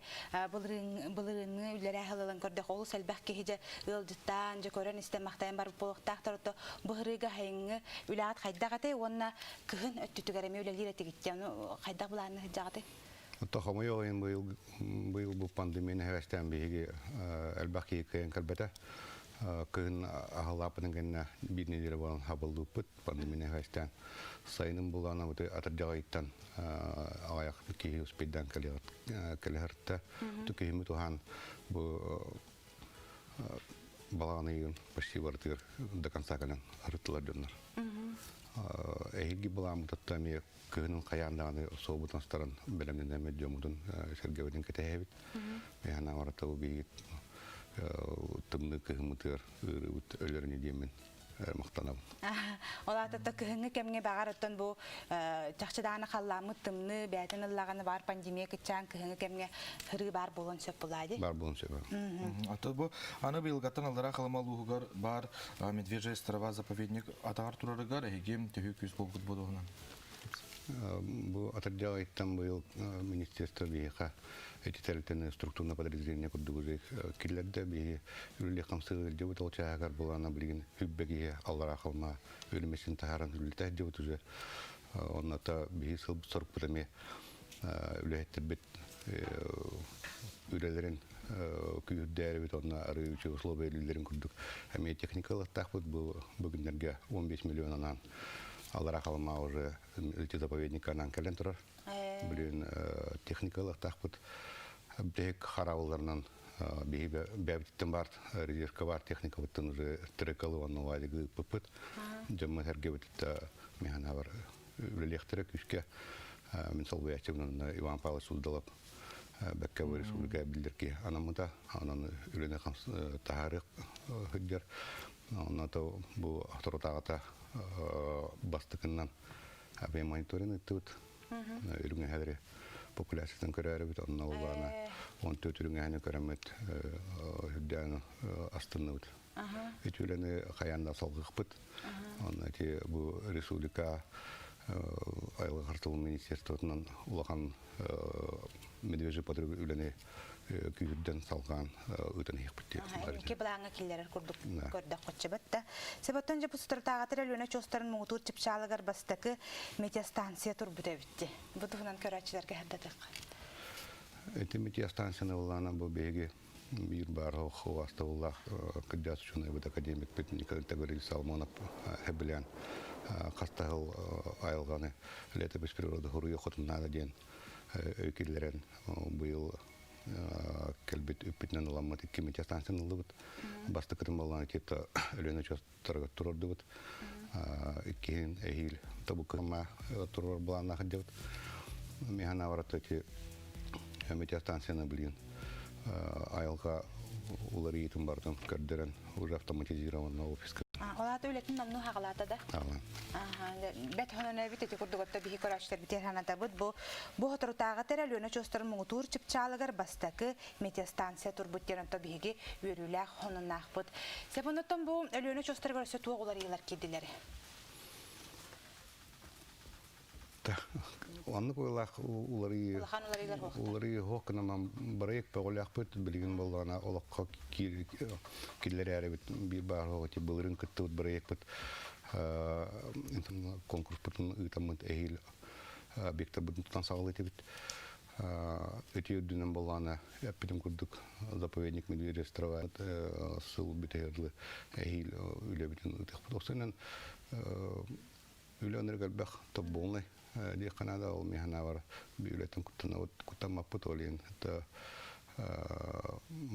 былырыыҥҥы үлэлээх ылылан көрдөх олус элбэх киһи дьэ ыалдьыттаан дьэ көрөн истэн махтайан барбыт буолуохтаахтар ото бу ырыыга хайыҥҥы үлэҕит хайдах этэй уонна кыһын өттүтүгэр эмиэ үлэлиир этигит дьэ ону хайдах былаанна сылдьаҕытый? Отто хомойуох иһин быйыл быйыл бу пандемияны хэвэстээн биһиги элбэх киһи кыайан кэлбэтэ. Кыһын аһылааппытын кэннэ биир нэдиэлэ буолан хабыллыыппыт пандемияны хэвэстээн. Сайынын булаана бу атырдьах ыйыттан аҕыйах киһи успейдаан кэлэһэртэ. Ту киһими туһаан бу балаҕан ыйын почти барытыгар до конца кэлэн арыттылар дьоннор. Эһиги былааммытыттан эмиэ кыһынын хайаан даҕаны суолбутун астаран бэлэмнэнэммит дьоммутун сэргэбитин кэтэһэбит. Миэхэ наамарата бу биһиги тымныы кыһыммытыгар ыарыыбыт өлөрүнү диэммин махтанабын. Ол аата кыһыҥҥы кэмҥэ баҕар оттон бу чахчы даҕаны халлааммыт тымныы бэйэтин ыллаҕына баар пандемия кыччаан кыһыҥҥы кэмҥэ һырыы баар буолуон сөп булаа дии. Баар буолуон сөп. Ата бу аны быйылгаттан аллараа Халыма улууһугар баар Медвежья острова заповедник атаҕар турарыгар эһиги төһүү күүс буолбут буолуоһунан. Бу атырдьах ыйыттан быйыл министерство биһиэхэ эти тэрилтэни структурное подразделение курдук киллэрдэ. Биһи үлэлиэх хамсыгы илдьибит ол чааһыгар булаана билигин хүббэ киһи аллараа халма үлүмэсин таһааран үлэлэтэ сылдьыбыт уже. Онното биһи сыл сорукпут эмиэ үлэһиттэрбит үлэлэрин күүһүрдээрибит онно арыы үчүгэй условия үлэлэрин курдук эмиэ техника ылыктаахпыт бу бүгүннэргэ 15 миллион анаан аллара халыма уже эти заповедник анаан кэлэн турар. Билин техника ылыктаахпыт биһик хараабылларынан биһи бэбититтэн бар резервка бар техникабыттан уже трекалы уонна ладигы ыппыппыт. Дьоммут эргэбититте механа бар үлэлиэхтэрэ күүскэ мин солбуйааччыбын Иван Павлович Суздалов бэккэ республика биллэр анаммыта онон үлэни таһаарыах сылдьар онно бу соторутааҕыта бастакыннан авиамониторинг ыыттыбыт үрүҥ эһэлэри популяциятын көрөөрүбүт онно улаана 14 үрүҥ эһэни көрөммүт үрдээн астынныбыт ити үлэни хайаан да салгыахпыт онно ити бу республика айылҕа харыстабыл министерствотунан улахан медвежий патруль үлэни күүһүрдэн салҕаан ыытан иһиэхпит диэн. Инники былааҥҥа киллэрэр курдук көрдөххө да. Себоттон дьэ бу сутуртааҕатыр Өлүөнэ очуостарын муҥутуур чыпчаалыгар бастакы метеостанция турбут эбитти. Бу туһунан көрөөччүлэргэ сырдатыахха. Ити метеостанцияны ыллаана бу биһиги биир баар хуастабыллаах кырдьаҕас учуонайбыт академикпит Николай Гаврильевич Соломонов хэбилээн хастаһыл айылҕаны летопись природы хуруйа хотуннаада диэн өй киллэрэн быйыл кэлбит үппүтүнэн ыламмыт икки метеостанцияны ыллыбыт. Бастакытын баллаан типта Өлүөнэ очуостарыгар турордубут. Иккиһин эһиил тобуккама турор былааннаах сылдьабыт. Миһана барата ити метеостанцияны билигин айылҕа уларыйыытын барытын көрдөрөн уже автоматизированно офиска. Олаата үлэтин номну хаҕалаата да? Бэт хонон эбит ити курдук отто биһи көрөөччүлэр битер ханатабыт бу бу хоторутааҕы тэрэ Өлүөнэ очуостарын муҥутуур чыпчаалыгар бастакы метеостанция турбут диэн онто биһиги үөрүүлээх хонуннаахпыт. Себонуттан бу Өлүөнэ очуостарыгар өссө туох уларыйыылар киирдилэр? Оннук уйлаах уларыйыы Улахан уларыйыылар хуохтар. Уларыйыы хуох гынан бырайык бөҕөлөөхпүт билигин буоллаҕына олоххо киллэрээрибит биир баар хуох былырын кыттыбыт бырайыкпыт конкурспутун ыытаммыт эһиил объектарбытын тутан саҕалыы этибит. Ити үрдүнэн буоллаҕына эппитим курдук заповедник Медвежья острова сыл бүтэһэр дылы эһиил үлэбитин ыытыахпыт. Осунан үлэ өнөр элбэх тоббуолнай диэххэ наада ол миэхэ бар үлэтин куттаммаппыт ол иһин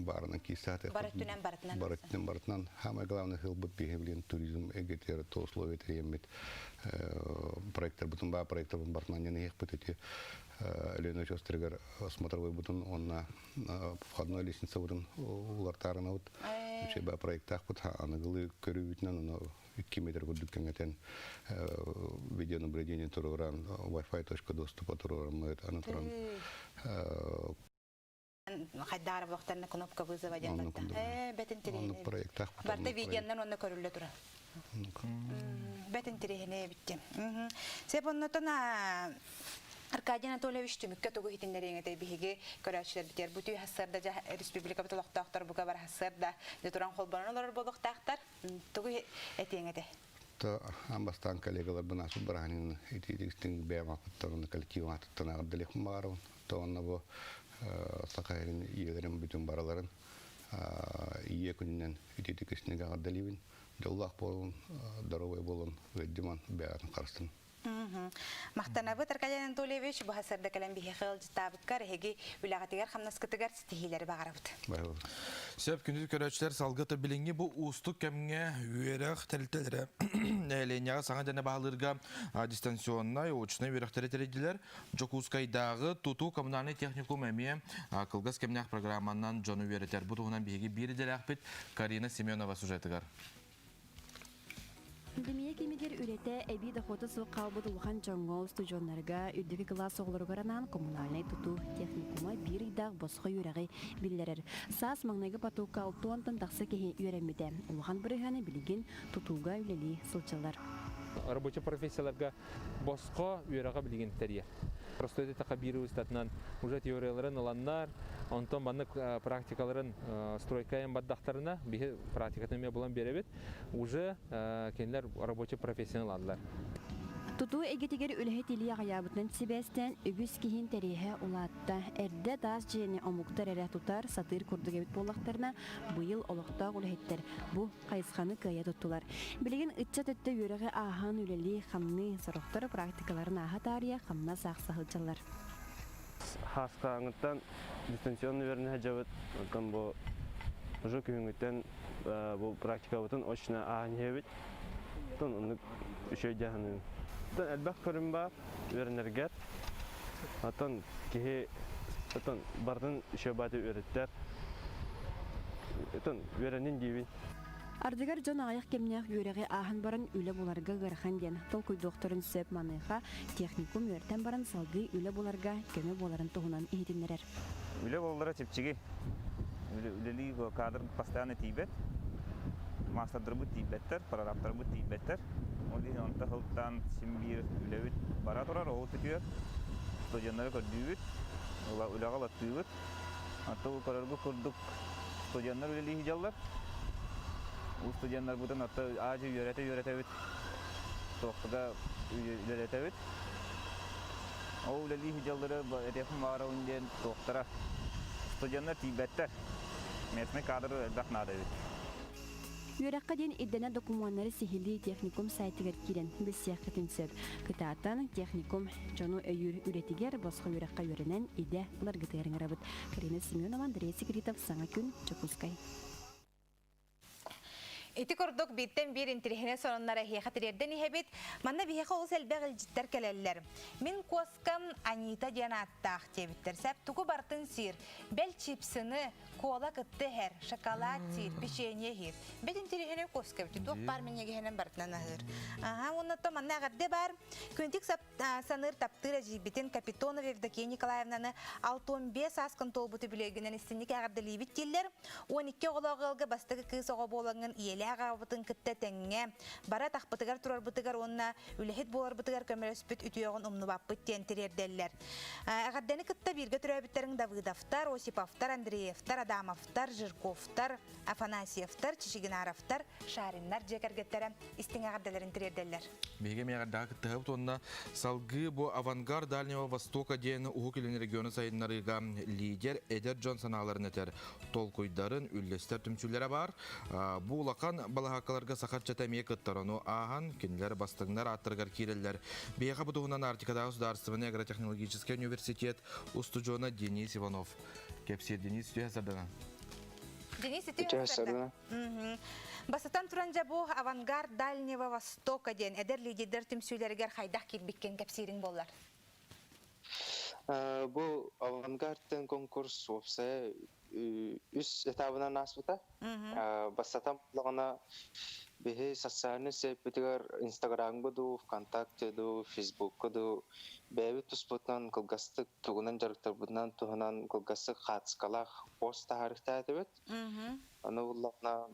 баарынан киирсааты Барыттынан барытынан. Барыттынан барытынан самое главное сылбыт биһи билин туризм эгетер то условия терьеммит проекттарбытын баа проекттарбытын барытынан яныһыахпыт ити Өлүөнэ очуостарыгар смотровой бутун уонна входной лестница бутун улартаарынабыт үчүгэй баа проекттаахпыт аныгылыы көрүүбүтүнэн ону 2 метр курдук кэҥэтэн видеонаблюдение туруоран Wi-Fi точка доступа туруораммыт аны туран хайдаары буохтарна кнопка вызова диэн барта. Э, бэтин Оннук проекттаах. Барта видеоннан онно көрүллэ тура. Бэт интэриэһинэй эбиттим. Сеп оннотон Аркадий Анатольевич түмүккэ тугу иһитиннэриэҥ этэй биһиги көрөөччүлэрбитигэр бу түү хассыарда дьа республикабыт олохтоохтор бука бар хассыарда дьэ туран холбонон олорор буолуохтаахтар. Тугу этиэҥ этэй? То аан бастаан коллегаларбын аасып бараанын итиитиктин бэйэм ааппыттан уонна коллективым аатыттан аҕырдалиэхпин баҕарабын. То онно бу саха сирин ийэлэрин бүтүн барыларын ийэ күнүнэн итиитик истиҥник аҕырдалиибин. Дьоллоох буолун, доруобай буолун, ыалдьыман, бэйэҕитин харыстын. Махтанабыт Аркадий Анатольевич, бу сарда кэлэн биһиэхэ ыалдьыттаабыккар эһиги үлэҕитигэр хамнаскытыгар ситиһиилэри баҕарабыт. Сөп күндү көрөөччүлэр салгы билиҥҥи бу уустук кэмҥэ үөрэх тэрилтэлэрэ нэһилиэнньэҕэ саҥа дьэни баһылыырга дистанционнай, очнай үөрэхтэри тэрийдилэр. Дьокуускайдааҕы тутуу коммунальнай техникум эмиэ кылгас кэмнээх программанан дьону үөрэтэр. Бу туһунан биһиги биир идэлээхпит Карина Семенова сюжетыгар. Пандемия кэмигэр үлэтэ эбии дохуота суох хаалбыт улахан дьоҥҥо, устудьуоннарга, үрдүкү кылаас оҕолоругар анаан коммунальнай тутуу техникума биир ыйдаах босхо үөрэҕи биллэрэр. Саас маҥнайгы потокка алтыантан тахса киһи үөрэммитэ. Улахан бырыһыаны билигин тутууга үлэлии сылдьаллар. Рабочай профессияларга босхо үөрэҕи билигин тэрийэр. Простой эттэххэ биир устатынан уже теорияларын ыланнар, онтон маннык практикаларын стройкайын бардахтарына, биһи практикатын эмиэ булан биэрэбит, уже кинилэр рабочий профессияны ылаллар. Тутуу эйгэтигэр үлэһит илии аҕыйаабытынан сибээстээн үгүс киһи интэриэһэ улаатта. Эрдэ таас дьиэни омуктар эрэ тутар, сатыыр курдук эбит буоллахтарына, быйыл олохтоох үлэһиттэр бу хайысханы кыайа туттулар. Билигин ыччат өттө үөрэҕи ааһан үлэлии, хамныы, сорохтор практикаларын ааһа таарыйа хамнас аахса сылдьаллар. Хааскааҥыттан дистанционно үөрэнэ сылдьабыт. Оттон бу уже күһүҥҥүттэн бу практикабытын очно ааһан иһэбит. Оттон оннук үчүгэй дьаһаныым. Оттон элбэх көрүм баар үөрэнэргэр. Оттон киһи оттон барытын үчүгэй бааты үөрэттэр. Оттон үөрэнин диибин. Ардыгар дьон аҕыйах кэмнээх үөрэҕи ааһан баран үлэ буларга ыарахан диэн толкуйдуохтарын сөп маныаха техникум үөртэн баран салгыы үлэ буларга көмө буоларын туһунан иһитиннэрэр. Үлэ буоллара чэпчэки. Үлэлии кадр постоянно тиийбэт. Маастардарбыт тиийбэттэр, прорабтарбыт тиийбэттэр. Ол иһин онто сылтаан син биир үлэбит бара турар, ол бүтүөр. Студеннары көрдүүбүт, үлэҕэ ылаттыыбыт. Аттыл көрөргө курдук студеннар үлэлии сылдьаллар. Уу студеннарбытын атта аадьы үөрэтэ-үөрэтэбит, туохха үлэлэтэбит. Ол үлэлии сылдьаллары этиэхпин баҕарабын диэн туохтара студеннар тиийбэттэр. Местный кадр элбэх наада эбит. Үөрэххэ диэн ирдэнэр докумуоннары сиһилии техникум сайтыгар киирэн билсиэххитин сөп. Кытаатан, техникум дьону өйүүр үлэтигэр босхо үөрэххэ үөрэнэн идэ ыларгытыгар ыҥырабыт. Карина Семенова, Андрей Секретов, Саҥа күн, Дьокуускай. Ити курдук бииртэн биир интириэһинэй сонуннары эһиэхэ тириэрдэн иһэбит. Манна биһиэхэ олус элбэх илдьиттэр кэлэллэр. Мин куоскам Анита диэн ааттаах диэбиттэр. Сэп тугу барытын сиир. Бэл чипсыны, кола кытта иһэр, шоколад сиир, печенье иһиир. Бэт интириэһинэй куоска эбит. Туох баар минньигэһинэн барытынан аһыыр. Аха, уонна то манна эҕэрдэ баар. Күнтик саныыр таптыыр эдьиийбитин Капитонова Евдокия Николаевнаны 65 ааскын туолбут үбүлүөйгүнэн истинник эҕэрдэлиибит дииллэр. 12 оҕолоох ыалга бастакы кыыс оҕо буолаҥҥын ийэлээх аҕабытын кытта тэҥҥэ бара атахпытыгар турарбытыгар уонна үлэһит буоларбытыгар көмөлөспүт үтүөҕүн умнубаппыт диэн тириэрдэллэр. Эҕэрдэни кытта бииргэ төрөөбүттэриҥ Давыдовтар, Осиповтар, Андреевтар, Адамовтар, Жирковтар, Афанасьевтар, Чичигинаровтар, Шариннар дьиэ кэргэттэрэ истиҥ эҕэрдэлэрин тириэрдэллэр. Биһиги эмиэ эҕэрдэҕэ кыттыһабыт уонна салгыы бу «Авангард Дальнего Востока» диэн Уһук Илин региону сайыннарыыга лидер эдэр дьон санааларын этэр толкуйдарын үллэстэр түмсүүлэрэ баар. Бу улахан балаһааккаларга саха ыччата эмиэ кыттар, ону ааһан кинилэр бастыҥнар ааттарыгар киирэллэр. Биһиэхэ бу туһунан Арктикатааҕы судаарыстыбаннай агротехнологическай университет устудьуона Денис Иванов кэпсиир. Денис, үтүө сардана. Денис, үтүө сардана. Бастатан туран дьэ бу «Авангард Дальнего Востока» диэн эдэр лидердэр түмсүүлэригэр хайдах киирбиккин кэпсиириҥ буоллар? Бу авангардтан конкурс уопсайа үс этабынан ааспыта. Бастатан буоллаҕына биһи социальнай сетьпитигэр Инстаграмҥа дуу, ВКонтакте дуу, Фейсбукка дуу бэйэбит туспутунан кылгастык тугунан дьарыктарбытынан туһунан кылгастык хаацкалаах пост таһаарыахтаах этибит. Аны буллаҕына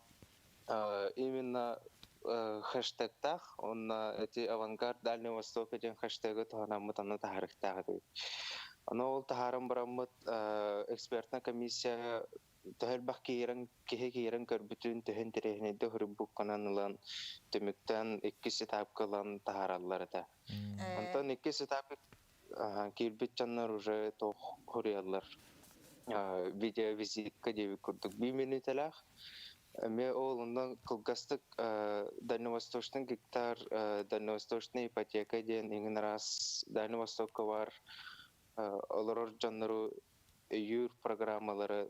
именно хэштегтаах, онно ити «Авангард Дальнего Востока» диэн хэштеги туһанаммыт онно таһаарыктаах этибит. Ону ол таһааран бараммыт экспертная комиссия төһө элбэх киирэн киһи киирэн көрбүтүн төһө интэриэһинэйдик суруйбуккунан ылан түмүктэн иккис этапка ылан таһаараллар этэ. Онтон иккис этапка киирбит дьоннор уже туох суруйаллар видеовизитка диэбит курдук биир мүнүүтэлээх. Эмиэ ол онно кылгастык Дальневосточный гектар, Дальневосточная ипотека диэн иҥин араас Дальний Востокка баар олорор дьоннору өйүүр программалары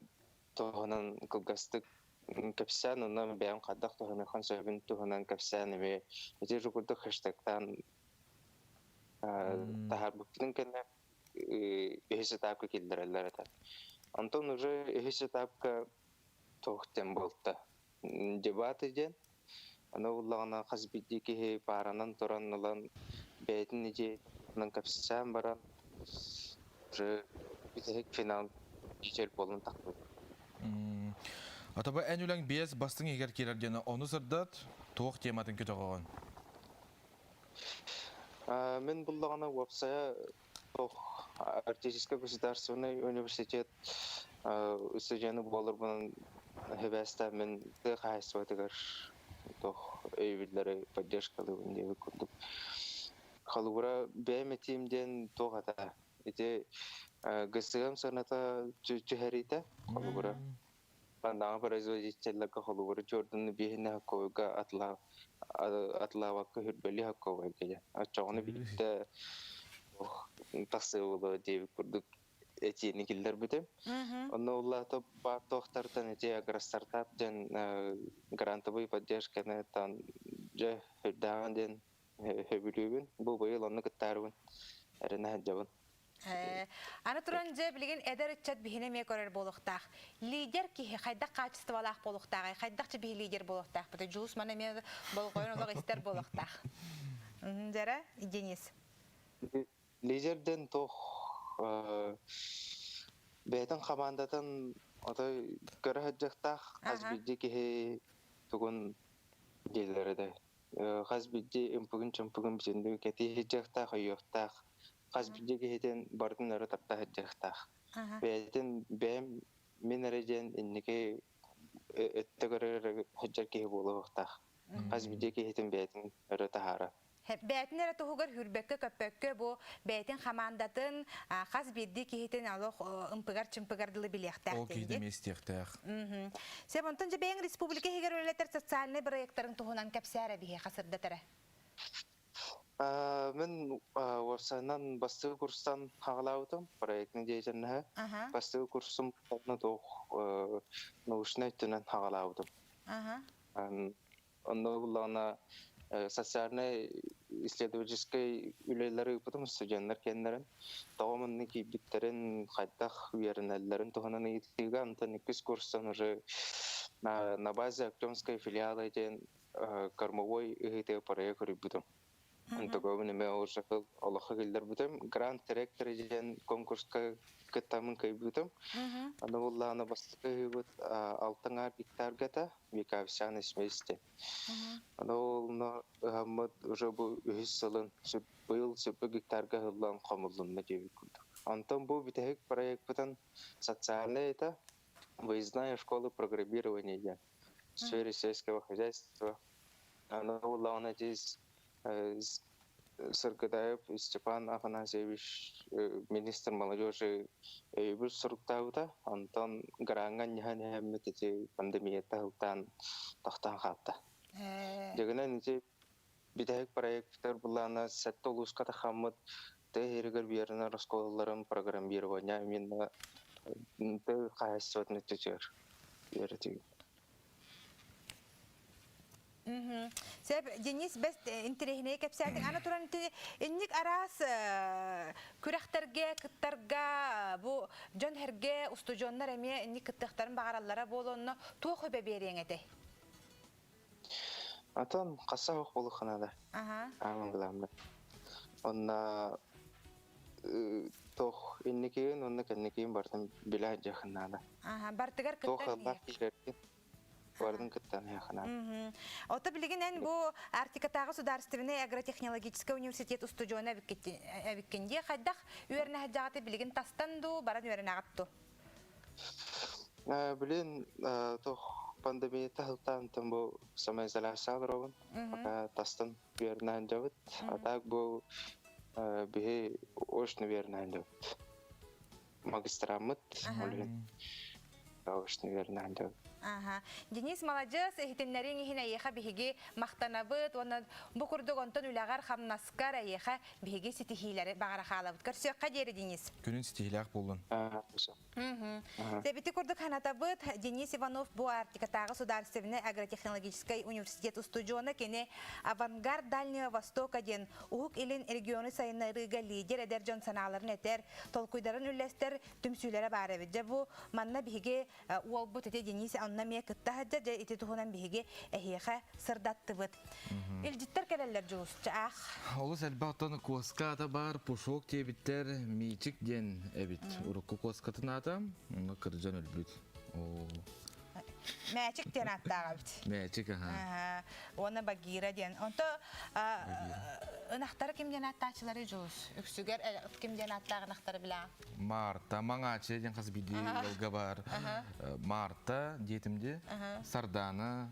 туһунан кылгастык кэпсээн, онно бэйэм хайдах туһаныаххын сөбүн туһунан кэпсээн эмиэ ити курдук хэштегтаан таһаарбыппытын кэннэ үһүс этапка киллэрэллэр этэ. Онтон уже үһүс этапка туох диэн буолта. Дебаты диэн. Аны буллаҕына хас биирдии киһи пааранан туран ылан бэйэтин идеятынан кэпсээн баран уже бүтэһик финал лидер буолан тахсыбыт. Атаба эн үлэҥ биэс бастыҥ иһигэр киирэр диэн ону сырдат, туох тематын көтөҕөҕүн? Мин буллаҕына уопсайа туох Арктический государственный университет студены буоларбынан хибээстээн тыа хаһаайыстыбатыгар туох өйөбүллэри поддержкалыыбын диэбит курдук. Холобура, бэйэм этиим диэн туох этэ? Ити ГСМ сыаната түһэриитэ, холобура, маннааҕы производителлэргэ холобура чуордуну биэһинэ хоккойга атлаабакка хүрбэли хоккойга диэн. Оччоҕуна биирдэ тахсыылы диэбит курдук этиини киллэрбитим. Онно улаата баар туохтартан ити агростартап диэн грантовый поддержканы тан дьэ үрдээҕин диэн сөбүлүүбүн. Бу быйыл онно кыттаарыбын эрэнэ сылдьабын. Аны туран дьэ билигин эдэр ыччат биһини эмиэ көрөр буолуохтаах. Лидер киһи хайдах хаачыстыбалаах буолуохтааҕый? Хайдах биһи лидер буолуохтаахпыт? Дьулус маны эмиэ болҕойон олох истэр буолуохтаах. Дьара, Денис. Лидерден туох бэйэтин хамаандатын отой көрө сылдьыахтаах хас биирдии киһи тугун дииллэр этэ. Хас биирдии ымпыгын-чымпыгын бүтүннүү кэтии сылдьыахтаах, өйүөхтээх. Хас биирдии киһитин барытын өрө тарта сылдьыахтаах. Бэйэтин бэйэм мин эрэ диэн инники өттө көрөр сылдьар киһи буолуохтаах. Хас биирдии киһитин бэйэтин өрө таһаарар. Бэйэтин эрэ туһугар хүрбэккэ-көппөккө бу бэйэтин хамаандатын хас биирдии киһитин олох ымпыгар-чымпыгар дылы билиэхтээх Ол киһи эмиэ истиэхтээх. Сеп, онтон дьэ бэйэҥ республика иһигэр үлэлэтэр социальнай бырайыактарын туһунан кэпсээр биһиэхэ сырдатара. Мин уопсайынан бастакы курстан хаҕалаабытым проектный деятельноһы. Бастакы курсум туох научнай өттүнэн хаҕалаабытым. Онно буллаҕына социальнай исследовательскай үлэлэри ыыппытым студеннар кэннэрин тоҕо манна киирбиттэрин хайдах үөрэнэллэрин туһунан ыйытыыга онтон иккис курстан уже на базе Артемской филиала диэн кормовой ыһыытыга проект көрүйбүтүм. Онтугабын эмэ уже олоххо киллэрбитим. Гранд директор диэн конкурска кыттаммын кыайбытым. Аны буллаҕына бастакы ыһыыбыт алтан гектарга этэ, Викавсян сместе. Аны ол ыһаммыт уже бу үһүс сылын быйыл сүппү гектарга ыһыллан хомуллунна диэбит курдук. Онтон бу бүтэһик проекпытын социальный это выездная школа программирования диэн в сфере сельского хозяйства. Аны буллаҕына здесь Сыргыдаев Степан Афанасьевич министр молодежи өйөбүл суруктаабыта. Онтон граҥҥа анньыһан иһэммит ити пандемията сылтаан тохтоон хаалта. Дьэгинэн ити бүтэһик проектар былаана сэттэ улууска тахаммыт тыа иһигэр биэринэр оскуолаларын программирование именно тыа хаһаайыстыбатын өттүтүгэр үөрэтии. Сөп, Денис бэс интэриэһинэй кэпсээтиҥ. Аны туран инник араас күрэхтэргэ кыттарга бу дьон herге устудьуоннар эмиэ инник кыттыахтарын баҕараллара буолуонно туох өбө биэриэҥ этэй? Атын хасса суох буолуоххунада. Ааман главное. Онна туох инникигин онно кэнникигин бартын билэ сылдьыаххын наада. Бартыгар Туох кыттар ыллаах киирэргин. Бардын кыттан яхана. Ото билигин эн бу Арктикатааҕы судаарыстыбаннай агротехнологическай университет устудьуона эбиккин дии. Хайдах үөрэнэ сылдьаҕытый билигин тастан дуу, баран үөрэнэҕит дуу? Билин туох пандемия таһылтаан бу самоизоляция олоробун. Пока тастан үөрэнэ сылдьабыт. А так бу биһи очно үөрэнэ сылдьабыт. Магистраммыт, ол иһин очно үөрэнэ сылдьабыт. Аха. Денис маладьыас, иһитиннэриҥ иһин эйиэхэ биһиги махтанабыт уонна бу курдук онтон үлэҕэр хамнаскар эйиэхэ биһиги ситиһиилэри баҕара хаалабыт. Көрсүөххэ диэри, Денис. Күнүн ситиһиилээх буоллун. Тэбити курдук санатабыт, Денис Иванов бу Арктикатааҕы судаарыстыбаннай агротехнологическай университет устудьуона кини «Авангард Дальнего Востока» диэн Уһук Илин региону сайыннарыыга лидер эдэр дьон санааларын этэр, толкуйдарын үллэстэр түмсүүлэрэ баар эбит. Дьэ бу манна биһиги уолбут ити Денис онно эмиэ кытта сылдьар, дьэ ити туһунан биһиги эһиэхэ сырдаттыбыт. Илдьиттэр кэлэллэр Дьулус, ах. Олус элбэх оттон куоска ата баар Пушок диэбиттэр Миичик диэн эбит. Урукку куоскатын аата, онно кырдьан өлбүт. Оо. Мээчик диэн ааттаах эбит. Мээчик, аха. Уонна Багира диэн. Онто ынахтары ким диэн ааттааччылары Дьулус? Үксүгэр ким диэн ааттаах ынахтары билэҕин? Марта, Маҥааччы диэн хас биирдии ыалга баар. Марта диэтим ди, Сардана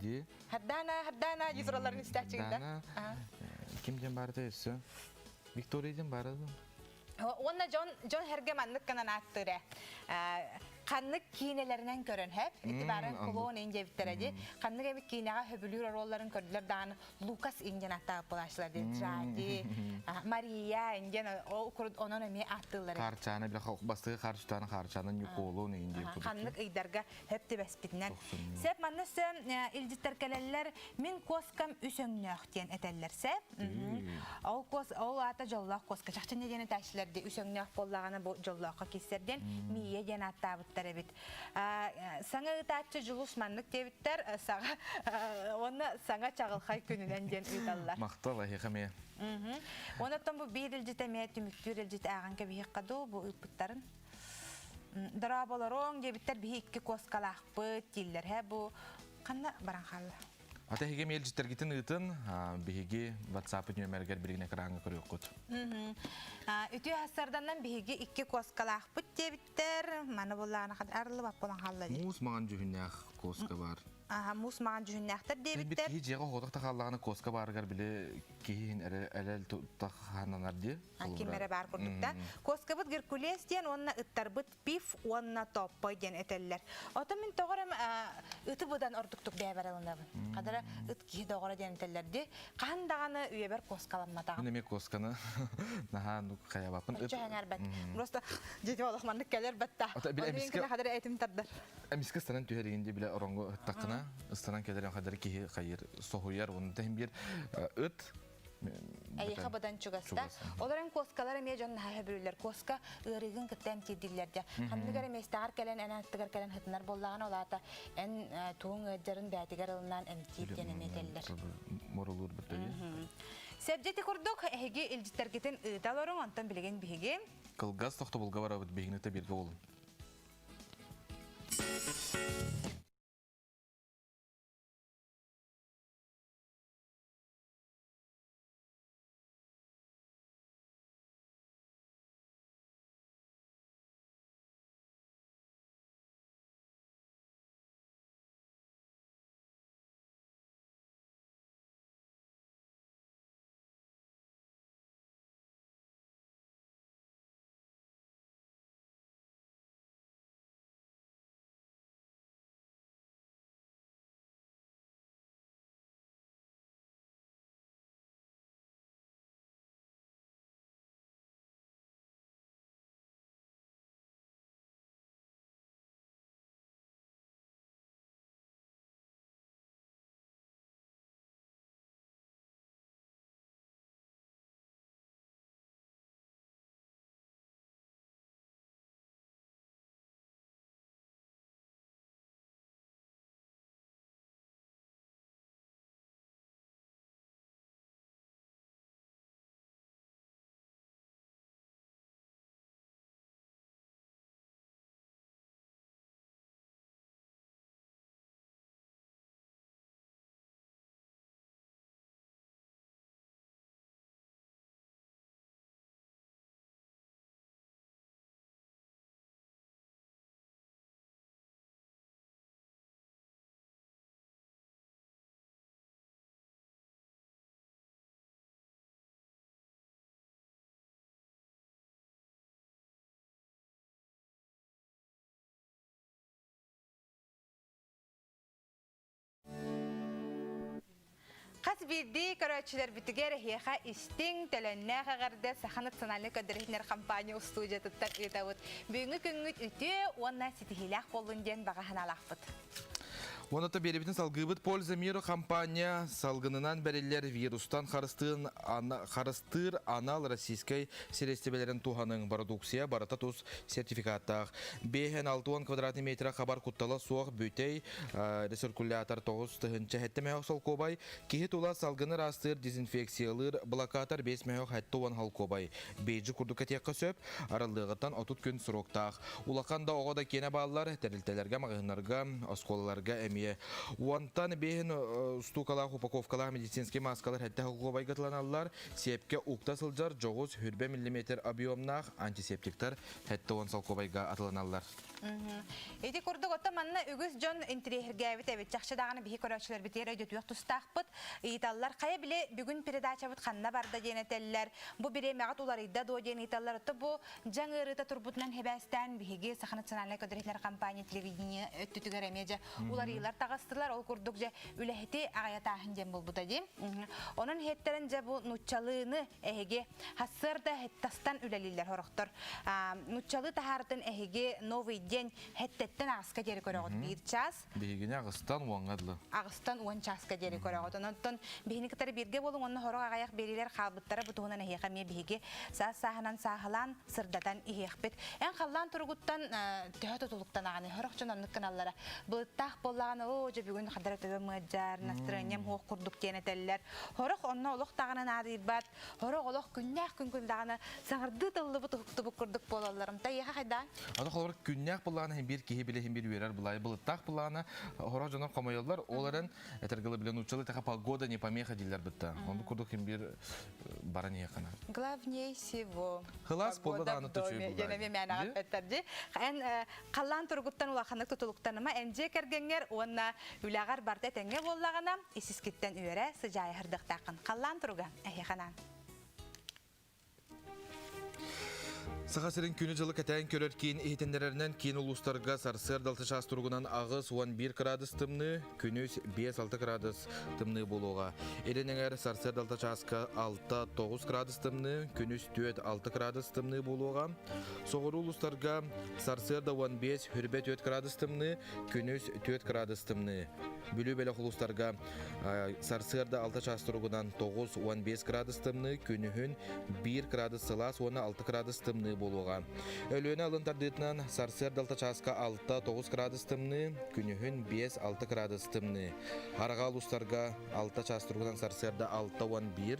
ди. Хардана, Хардана дии туралларын истээччигин да? Ким диэн баарыта өссө? Виктория диэн баара да? Уонна дьон дьон herге маннык гынан ааттыыр ээ. Ханнык киинэлэринэн көрөн хэп. Ити баарын клон ин диэбиттэрэ ди. Ханнык эбит киинэҕэ хөбүлүүр оруолларын көрдүлэр даҕаны Лукас индиан ааттаах буолааччылар диэн Драги, Мария индиан ол курдук онон эмиэ ааттыыллар. Хаарчаана билэ бастакы хаарчутааны хаарчаана Ньукуолун индиан курдук. Ханнык ыйдарга хөп түбэспитинэн. Сеп манна сө илдьиттэр кэлэллэр мин куоскам үс өҥнөөх диэн этэллэр сеп. Ол куос ол аата дьоллоох куоска чахчы не диэн этээччилэр ди үс өҥнөөх буоллаҕына бу дьоллооххо киирсэр диэн Мия диэн ааттаабыттар эбит. Саҥа ыытааччы Дьулус маннык диэбиттэр, саҥа уонна саҥа чаҕылхай күнүнэн диэн ыыталлар. Махтал эһиэхэ эмиэ. Онон бу биир илдьит эмиэ түмүктүүр илдьит ааҕан кэбиһиэххэ дуу бу ыыппыттарын. Дорооболоруҥ диэбиттэр биһи икки куоскалаахпыт дииллэр һэ бу ханна баран хаалла? Ата эһиги миэлдьиттэргитин ыытын, биһиги WhatsApp нүөмэригэр билигин экраҥҥа көрүөххүт. Үтүө хассарданан биһиги икки куоскалаахпыт диэбиттэр. Маны буллаана арыллыбат буолан хаалла дии. Муус маҥан дьүһүннээх куоска бар. Аха, муус маҥан дьүһүннээхтэр диэбиттэр. Киһи дьиэҕэ оҕотох тахаллаҕына куоска баарыгар били киһи эрэл тахананар дии. Ким эрэ баар курдук да. Куоскабыт Геркулес диэн уонна ыттарбыт Пиф уонна Топпой диэн этэллэр. Ото мин тоҕо эрэ ыты быдан ордуктук бэйэбэр ылынабын. Хадара ыт киһи доҕоро диэн этэллэр дии. Хаһан даҕаны үйэбэр куоскаламматаҕым. Мин эмиэ куосканы наһаа хайабаппын. Оччо сэҥээрбэт. Просто дьити олох маннык кэлэр батта. Эмискэ хадара этим тардар. Эмискэ ыстанан түһэр игин бile оронго ыттакына ыстанан кэлэр хадара киһи хайыр соһуйар уонна тэһин биир ыт Эйиэхэ быдан чугаста. Ол эрэн куоскалар эмиэ дьон наһаа сөбүлүүллэр. Куоска ыарыыгын кытта эмтиирдиллэр дьэ. Ханнык эрэ миэстэҕэр кэлэн эн аттыгар кэлэн сытынар буоллаҕына, ол аата эн тугуҥ ыалдьарын бээтигэр ылынан эмтиир диэн эмиэ этэллэр. Морулуур бытайы. Сэбдьити курдук эһиги илдьиттэргитин ыыта олоруҥ, онтон билигин биһиги Кылгас тохтобулга барабыт биһигини да бииргэ буолун. Хас биирдии көрөөччүлэрбитигэр эһиэхэ истиҥ, төлөннөөх эҕэрдэ Саха национальнай көрдөрүһүнэр компания устуудьуйатыттан ыытабыт. Бүгүҥҥү күҥҥүт үтүө уонна ситиһиилээх буоллун диэн баҕа санаалаахпыт. Уонна биэрэбитин салгыыбыт Польза миру компания салгынынан бэриллэр вирустан харыстыыр, харыстыыр анал российскай сириэстибэлэрин туһаныҥ бородууксуйа барыта тус сертификаттаах. 560 квадратный метра хабар куттала суох бүтэй рециркулятор 9 тыһыынча мөһөх солкуобай, киһи тула салгыны ыраастыыр дезинфекциялыыр блокатор 5 мөһөх 70 холкуобай. Бейджи курдук кэтиэххэ сөп, арыллыаҕыттан 30 күн сроктаах. Улахан да оҕо да киэнэ бааллар, тэрилтэлэргэ, маҕаһыыннарга, оскуолаларга эмиэ. Уонтан биэһин устуукалаах упаковкалаах медицинский маскалар хэттэ холкуобайга тыланаллар, сиэпкэ укта сылдьар дьоҕус хүрбэ миллиметр объемнаах антисептиктар 70 солкуобайга атыланаллар. Ити курдук оттон манна үгүс дьон интириэһиргээбит эбит. Чахчы даҕаны биһи көрөөччүлэрбитигэр өйдөтүөх тустаахпыт. Ыйыталлар, хайа били бүгүн передачабыт ханна барда диэн этэллэр. Бу бириэмэҕит уларыйда дуо диэн ыйыталлар. Отто бу дьаҥ ыарыыта турбутунан хэбээстээн биһиги Саха национальнай көрдөрүһүнэр компания телевидение өттүтүгэр эмиэ дьэ уларыйыылар таҕыстылар. Ол курдук дьэ үлэһити аҕайатааһын диэн буолбута дии. Онон иһэттэрэн дьэ бу нуччалыыны эһиги Хассыарда тастан үлэлииллэр хорохтор. Нуччалыы таһаартын эһиги Новый день хэттэттэн аҕыска диэри көрөҕүт биир чаас. Биһигини аҕыстан уоҥҥа дылы. Аҕыстан уон чааска диэри көрөҕүт. Онон биһини кытары бииргэ буолуҥ уонна хорох аҕайах биэриилэр хаалбыттара бу туһунан эһиэхэ эмиэ биһиги саас сааһынан сааһылаан сырдатан иһиэхпит. Эн халлаан туругуттан төһө тутулуктанаҕыный? Хорох дьон оннук гыналлара. Былыттаах буоллаҕына, оо, дьэ бүгүн хадара төбө мыадьар, настроением суох курдук диэн этэллэр. Хорох онно олох даҕаны наадыйбат, хорох олох күннээх күн күн даҕаны саҥардыы тыллыбыт уһуктубут курдук буолалларым. Тайыха хайдаан? Аны холобур күннээх былаана биир киһи билэ биир үөрэр былай былыттаах былаана хорох дьонор хомойоллор ол эрэн этэргылы билен учалы таха погода не помеха дииллэр бытта. Онду курдук ким биир баран иһэххана. Главнее всего. Хылас буолла даҕаны төчүй булла. Дьэ мээнэҕэ эттэр дии. Эн халлаан туругуттан улаханнык тутулуктаныма эн дьиэ кэргэҥҥэр уонна үлэҕэр барда этэҥҥэ буоллаҕына исискиттэн үөрэ сыдьаайа сырдыахтааххын. Халлаан туруга эһиэхэ анаан. Саха сирин күнү-дьылы кэтээн көрөр киин иһитиннэрэринэн киин улуустарга сарсыарда алта чаас туругунан 81 кыраадыс тымныы, күнүс 5-6 кыраадыс тымныы буолуоҕа. Илин эҥэр сарсыарда алта чааска 6-9 кыраадыс тымныы, күнүс 4-6 кыраадыс тымныы буолуоҕа. Соҕуруу улуустарга сарсыарда 15, хүрбэ 4 кыраадыс тымныы, күнүс 4 кыраадыс тымныы. Бүлүү бөлөх улуустарга сарсыарда 6 чаас туругунан 9-15 градус тымныы, күнүһүн 1 градус сылаас уонна 6 градус тымныы буолуоҕа. Өлүөнэ алын тардыытынан сарсыарда 6 чааска 6-9 градус тымныы, күнүһүн 5-6 градус тымныы. Араҕа улуустарга 6 чаас туругунан сарсыарда 6-11,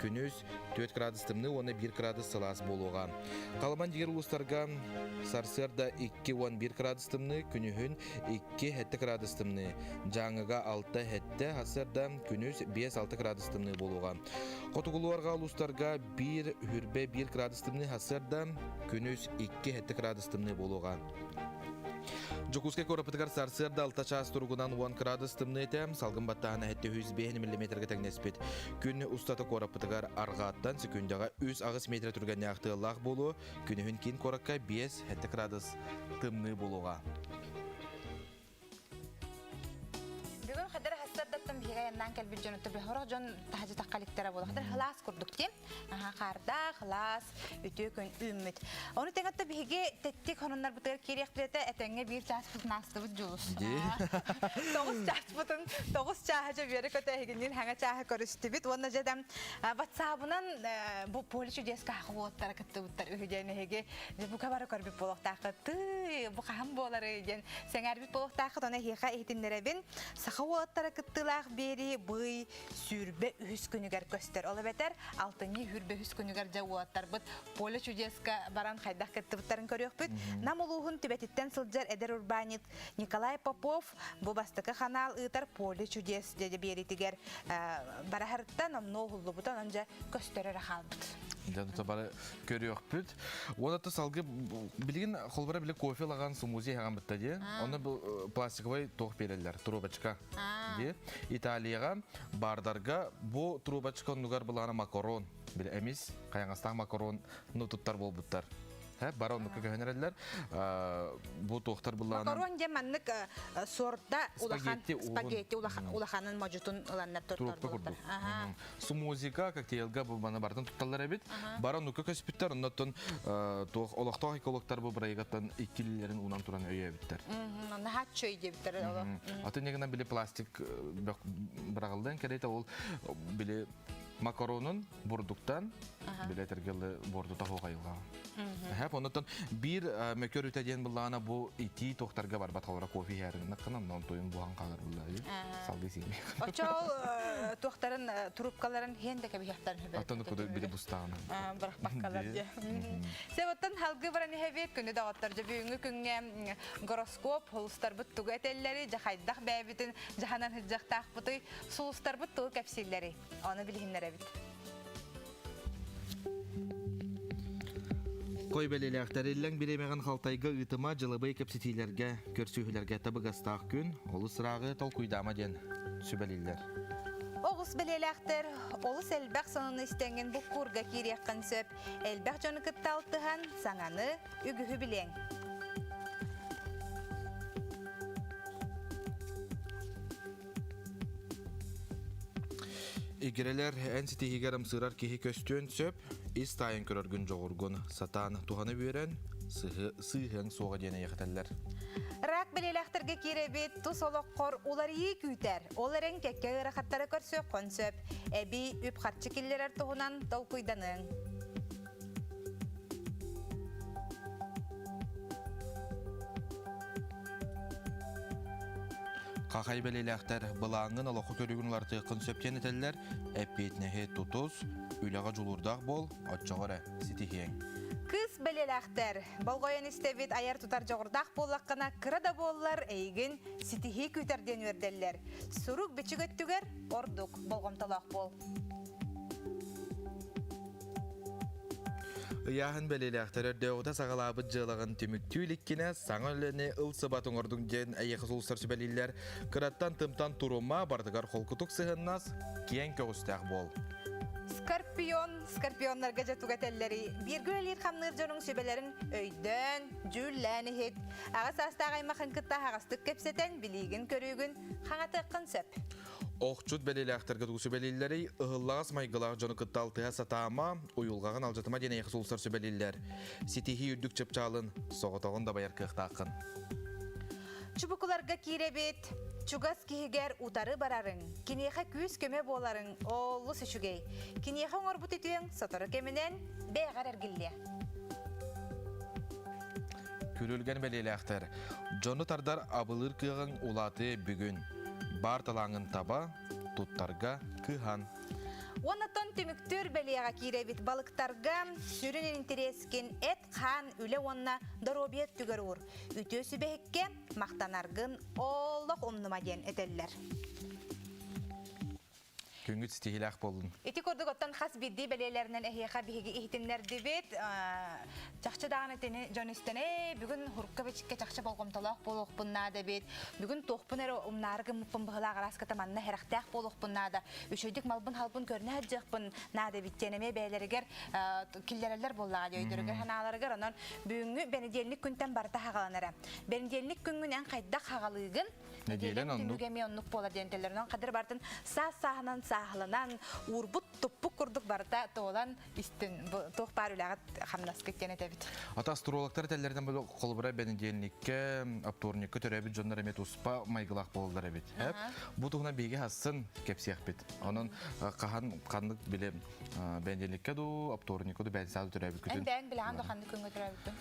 күнүс 4 градус тымныы уонна 1 градус сылаас буолуоҕа. Халыман дигэр улуустарга сарсыарда 2-11 градус тымныы, күнүһүн 2 7 градус тымныы. Дьааҥыга 6 7, сарсыарда күнүс 5-6 градус тымныы буолуоҕа. Хотугулуарга улуустарга 1 хүрбэ 1 градус тымныы сарсыарда күнүс 2 7 градус тымныы буолуоҕа. Дьокуускай куораппытыгар сарсыарда 6 чаас туругунан 10 градус тымныы этэ, салгын баттааһына 705 миллиметргэ тэҥнэспит. Күн устата куораппытыгар арҕааттан секундаҕа 3-8 метр түргэннээх тыаллаах буолуо, күнүһүн киин куоракка 5-7 градус тымныы буолуоҕа. Бүгүн хадыр хастардаттан биһиги айаннаан кэлбит дьон өттө бөхөрөх дьон таһдьа таххаликтара буола. Хадыр хылаас курдук тиэм. Аха хаардаах, хылаас, үтүө күн үүммүт. Ону тэҥэтте биһиги тэттик хонуннарбытыгар киириэхпит этэ этэҥҥэ биир чааспытын аастыбыт Дьулус. Тоҕус чааспытын, тоҕус чааһы дьэ үөрэ көтө эһигинниин хаҥа чааһы көрүстүбүт. Уонна дьэ ватсабынан бу поле чудес каахы уоттара кыттыбыттар үһү диэн эһиги дьэ бука бары көрбүт буолуохтааххыт. Тыы, бу хаһан буоларый диэн сэҥээрбит буолуохтааххыт. Ону эһиэхэ иһитиннэрэбин. Саха уолаттара кыттыылаах биэрии бый 23 күнүгэр көстөр. Ол эбэтэр алтынньы 23 күнүгэр дьэ уолаттарбыт Поле чудеска баран хайдах кыттыбыттарын көрүөхпүт. Нам улууһун түбэтиттэн сылдьар эдэр урбаанньыт Николай Попов бу бастакы ханаал ыытар Поле чудес дьэ биэритигэр бараһарыттан номнуо уһуллубута, онон дьэ көстөр эрэ хаалбыт. Дьэ, бары көрүөхпүт. Уонна салгы билигин холбора били кофе лаган смузи хаҕан бытта дии. Онно бу пластиковый туох береллер, трубочка дии. Италияга бардарга бу трубочка оннугар былаана макарон, били эмис хайаҥастаах макарон ну туттар буолбуттар. Бары оннукка көһөн Бу туохтар буллаанан. Макарон диэн маннык сорда улахан спагетти улаханын модьутун ыланнар тортордулар. Сумузика коктейлга бу маны бартын тутталлар эбит. Бары оннукка көспүттэр, оннотон туох олохтоох экологтар бу бырайыгаттан иккилилерин унан туран өйөөбүттэр. Наһаа чөй диэбиттэр. Атын егынан били пластик быраҕылдан кэлейте ол били макаронун бурдуктан биле тергелли бордута хоҕайылҕа. Хэп оннотон биир мөкөр үтэ диэн буллаана бу итии тохтарга барбат холора кофе иһэрин накканан нон тойун буһан хаалар булла салгыы сиэми. Очол туохтарын трубкаларын хен да кэбиһэхтарын хөбө. Оттон куду били бустаана. Бырахпаккалар дьэ. Себоттон халгы баран иһэбит күнү доҕоттор дьэ бүгүҥҥү күҥҥэ гороскоп холустарбыт тугу этэллэри дьахайдах бэйэбитин дьаһанан сылдьахтаахпытый сулустарбыт тугу кэпсииллэри Аны билиһиннэрэбит. Кой бэлиэлээхтэр иллэҥ бириэмэҕин халтайга ыытыма дьылабай кэпсэтиилэргэ, көрсүһүүлэргэ табыгастаах күн, олус ырааҕы толкуйдаама диэн сүбэлииллэр. Оҕус бэлиэлээхтэр олус элбэх сонуну истэҥҥин буккуурга киириэххин сөп. Элбэх дьону кытта алтыһан, саҥаны, үгүһү билиэҥ. Игирэлэр эн ситиһиигэр ымсыырар киһи көстүөн сөп, ис таайын көрөргүн дьоҕургун сатаан туһана үөрэн, сыыһыаҥ суоҕа диэн эйэхэтэллэр. Рак бэлиэлээхтэргэ киирэбит, тус олоххор уларыйыы күүтэр. Ол эрэн кэккэ ыарахаттары көрсүөххүн сөп. Эбии үп-харчы киллэрэр туһунан толкуйданыаҥ. Хахай бэлиэлээхтэр былааҥҥын олоххо көрүүгүн уларытыаххын сөп диэн этэллэр, эппиэтинэһи тутус, үлэҕэ дьулуурдаах буол, оччоҕо эрэ ситиһиэҥ. Кыыс бэлиэлээхтэр, болҕойон истэбит айар-тутар дьоҕурдаах буоллаххына, кыра да буоллар, эйигин ситиһии күүтэр диэн үөрдэллэр. Сурук-бичик өттүгэр ордук болҕомтолоох буол. Ыйааһын бэлиэлээхтэр өрдөөҕүтэ саҕалаабыт дьыалаҕын түмүктүү иликкинэ саҥа үлэни ылсыбат оҥордуҥ диэн эйиэхэ сулустар сүбэлииллэр. Кыраттан тымтан турума, бардыгар холкутук сыһыннас, киэҥ көҕүстээх буол. Скорпион, скорпионнарга дьэ туга этэллэрий? Бииргэ үлэлиир-хамныыр дьонуҥ сүбэлэрин өйдөөн, дьүүллээн иһит. Аҕа саастаах аймахын кытта аһаҕастык кэпсэтэн, билиигин-көрүүгүн хаҥатыаххын сөп. Охчут бэлиэлээхтэргэ тугу сүбэлииллэрий? Ыһыллаҕас майгылаах дьону кытта алтыһа сатаама, уйулҕаҕын алдьатыма диэн эйиэхэ сулустар сүбэлииллэр. Ситиһии үрдүк чыпчаалын соҕотоҕун дабайар кыахтааххын. Чубукуларга киирэбит. Чугас киһигэр утары барарыҥ, киниэхэ күүс-көмө буоларыҥ олус үчүгэй. Киниэхэ оҥорбут үтүөҥ сотору кэминэн бэйэҕэр эргиллиэ. Күрүлгэн бэлиэлээхтэр. Дьону тардар абылыыр кыаҕыҥ улаатыа бүгүн. Баар талааҥын таба, туттарга кыһан. Уоннаттан түмүктүүр бэлиэҕэ киирэбит балыктарга сүрүн интэриэскин эт-хаан, үлэ уонна доруобуйа өттүгэр уур. Үтүө сүбэһиккэ махтанаргын олох умнума диэн этэллэр. Күҥҥүт ситиһиилээх буоллун. Ити курдук оттон хас биирдии бэлиэлэринэн эһиэхэ биһиги иһитиннэрдибит. Чахчы даҕаны итини дьон истэн, ээ, бүгүн хурукка бичиккэ чахчы болҕомтолоох буолуохпун наада эбит. Бүгүн туохпун эрэ умнаары гыммыппын быһылаах арааската манна сэрэхтээх буолуохпун наада. Үчүгэйдик малбын-халбын көрүнэ сылдьыахпын наада эбит диэн эмиэ бэйэлэригэр киллэрэллэр буоллаҕа дии өйдөрүгэр санааларыгар. Онон бүгүҥҥү бэнидиэнньик күнтэн барыта хаҕаланара. Бэнидиэнньик күҥҥүн эн хайдах хаҕалыыгын? Нэдиэлэн оннук. Түмүгэ эмиэ оннук буолар диэн этэллэр. Онон хадыр бартын саас-сааһынан сааһыланан, уурбут туппук курдук барыта туолан истин туох баар үлэҕит хамнаскыт диэн этэбит. Ата астрологтар этэллэринэн бу холобура бэнидиэнниккэ, оптуорньукка төрөөбүт дьоннор эмиэ туспа майгылаах буолаллар эбит. Бу туһунан биһиги хассын кэпсиэхпит. Онон хаһан ханнык били бэнидиэнниккэ дуу, оптуорньукка дуу бэйэн төрөөбүт күтүн. Эн бэйэҥ билэҕин да ханнык күҥҥэ төрөөбүттүн?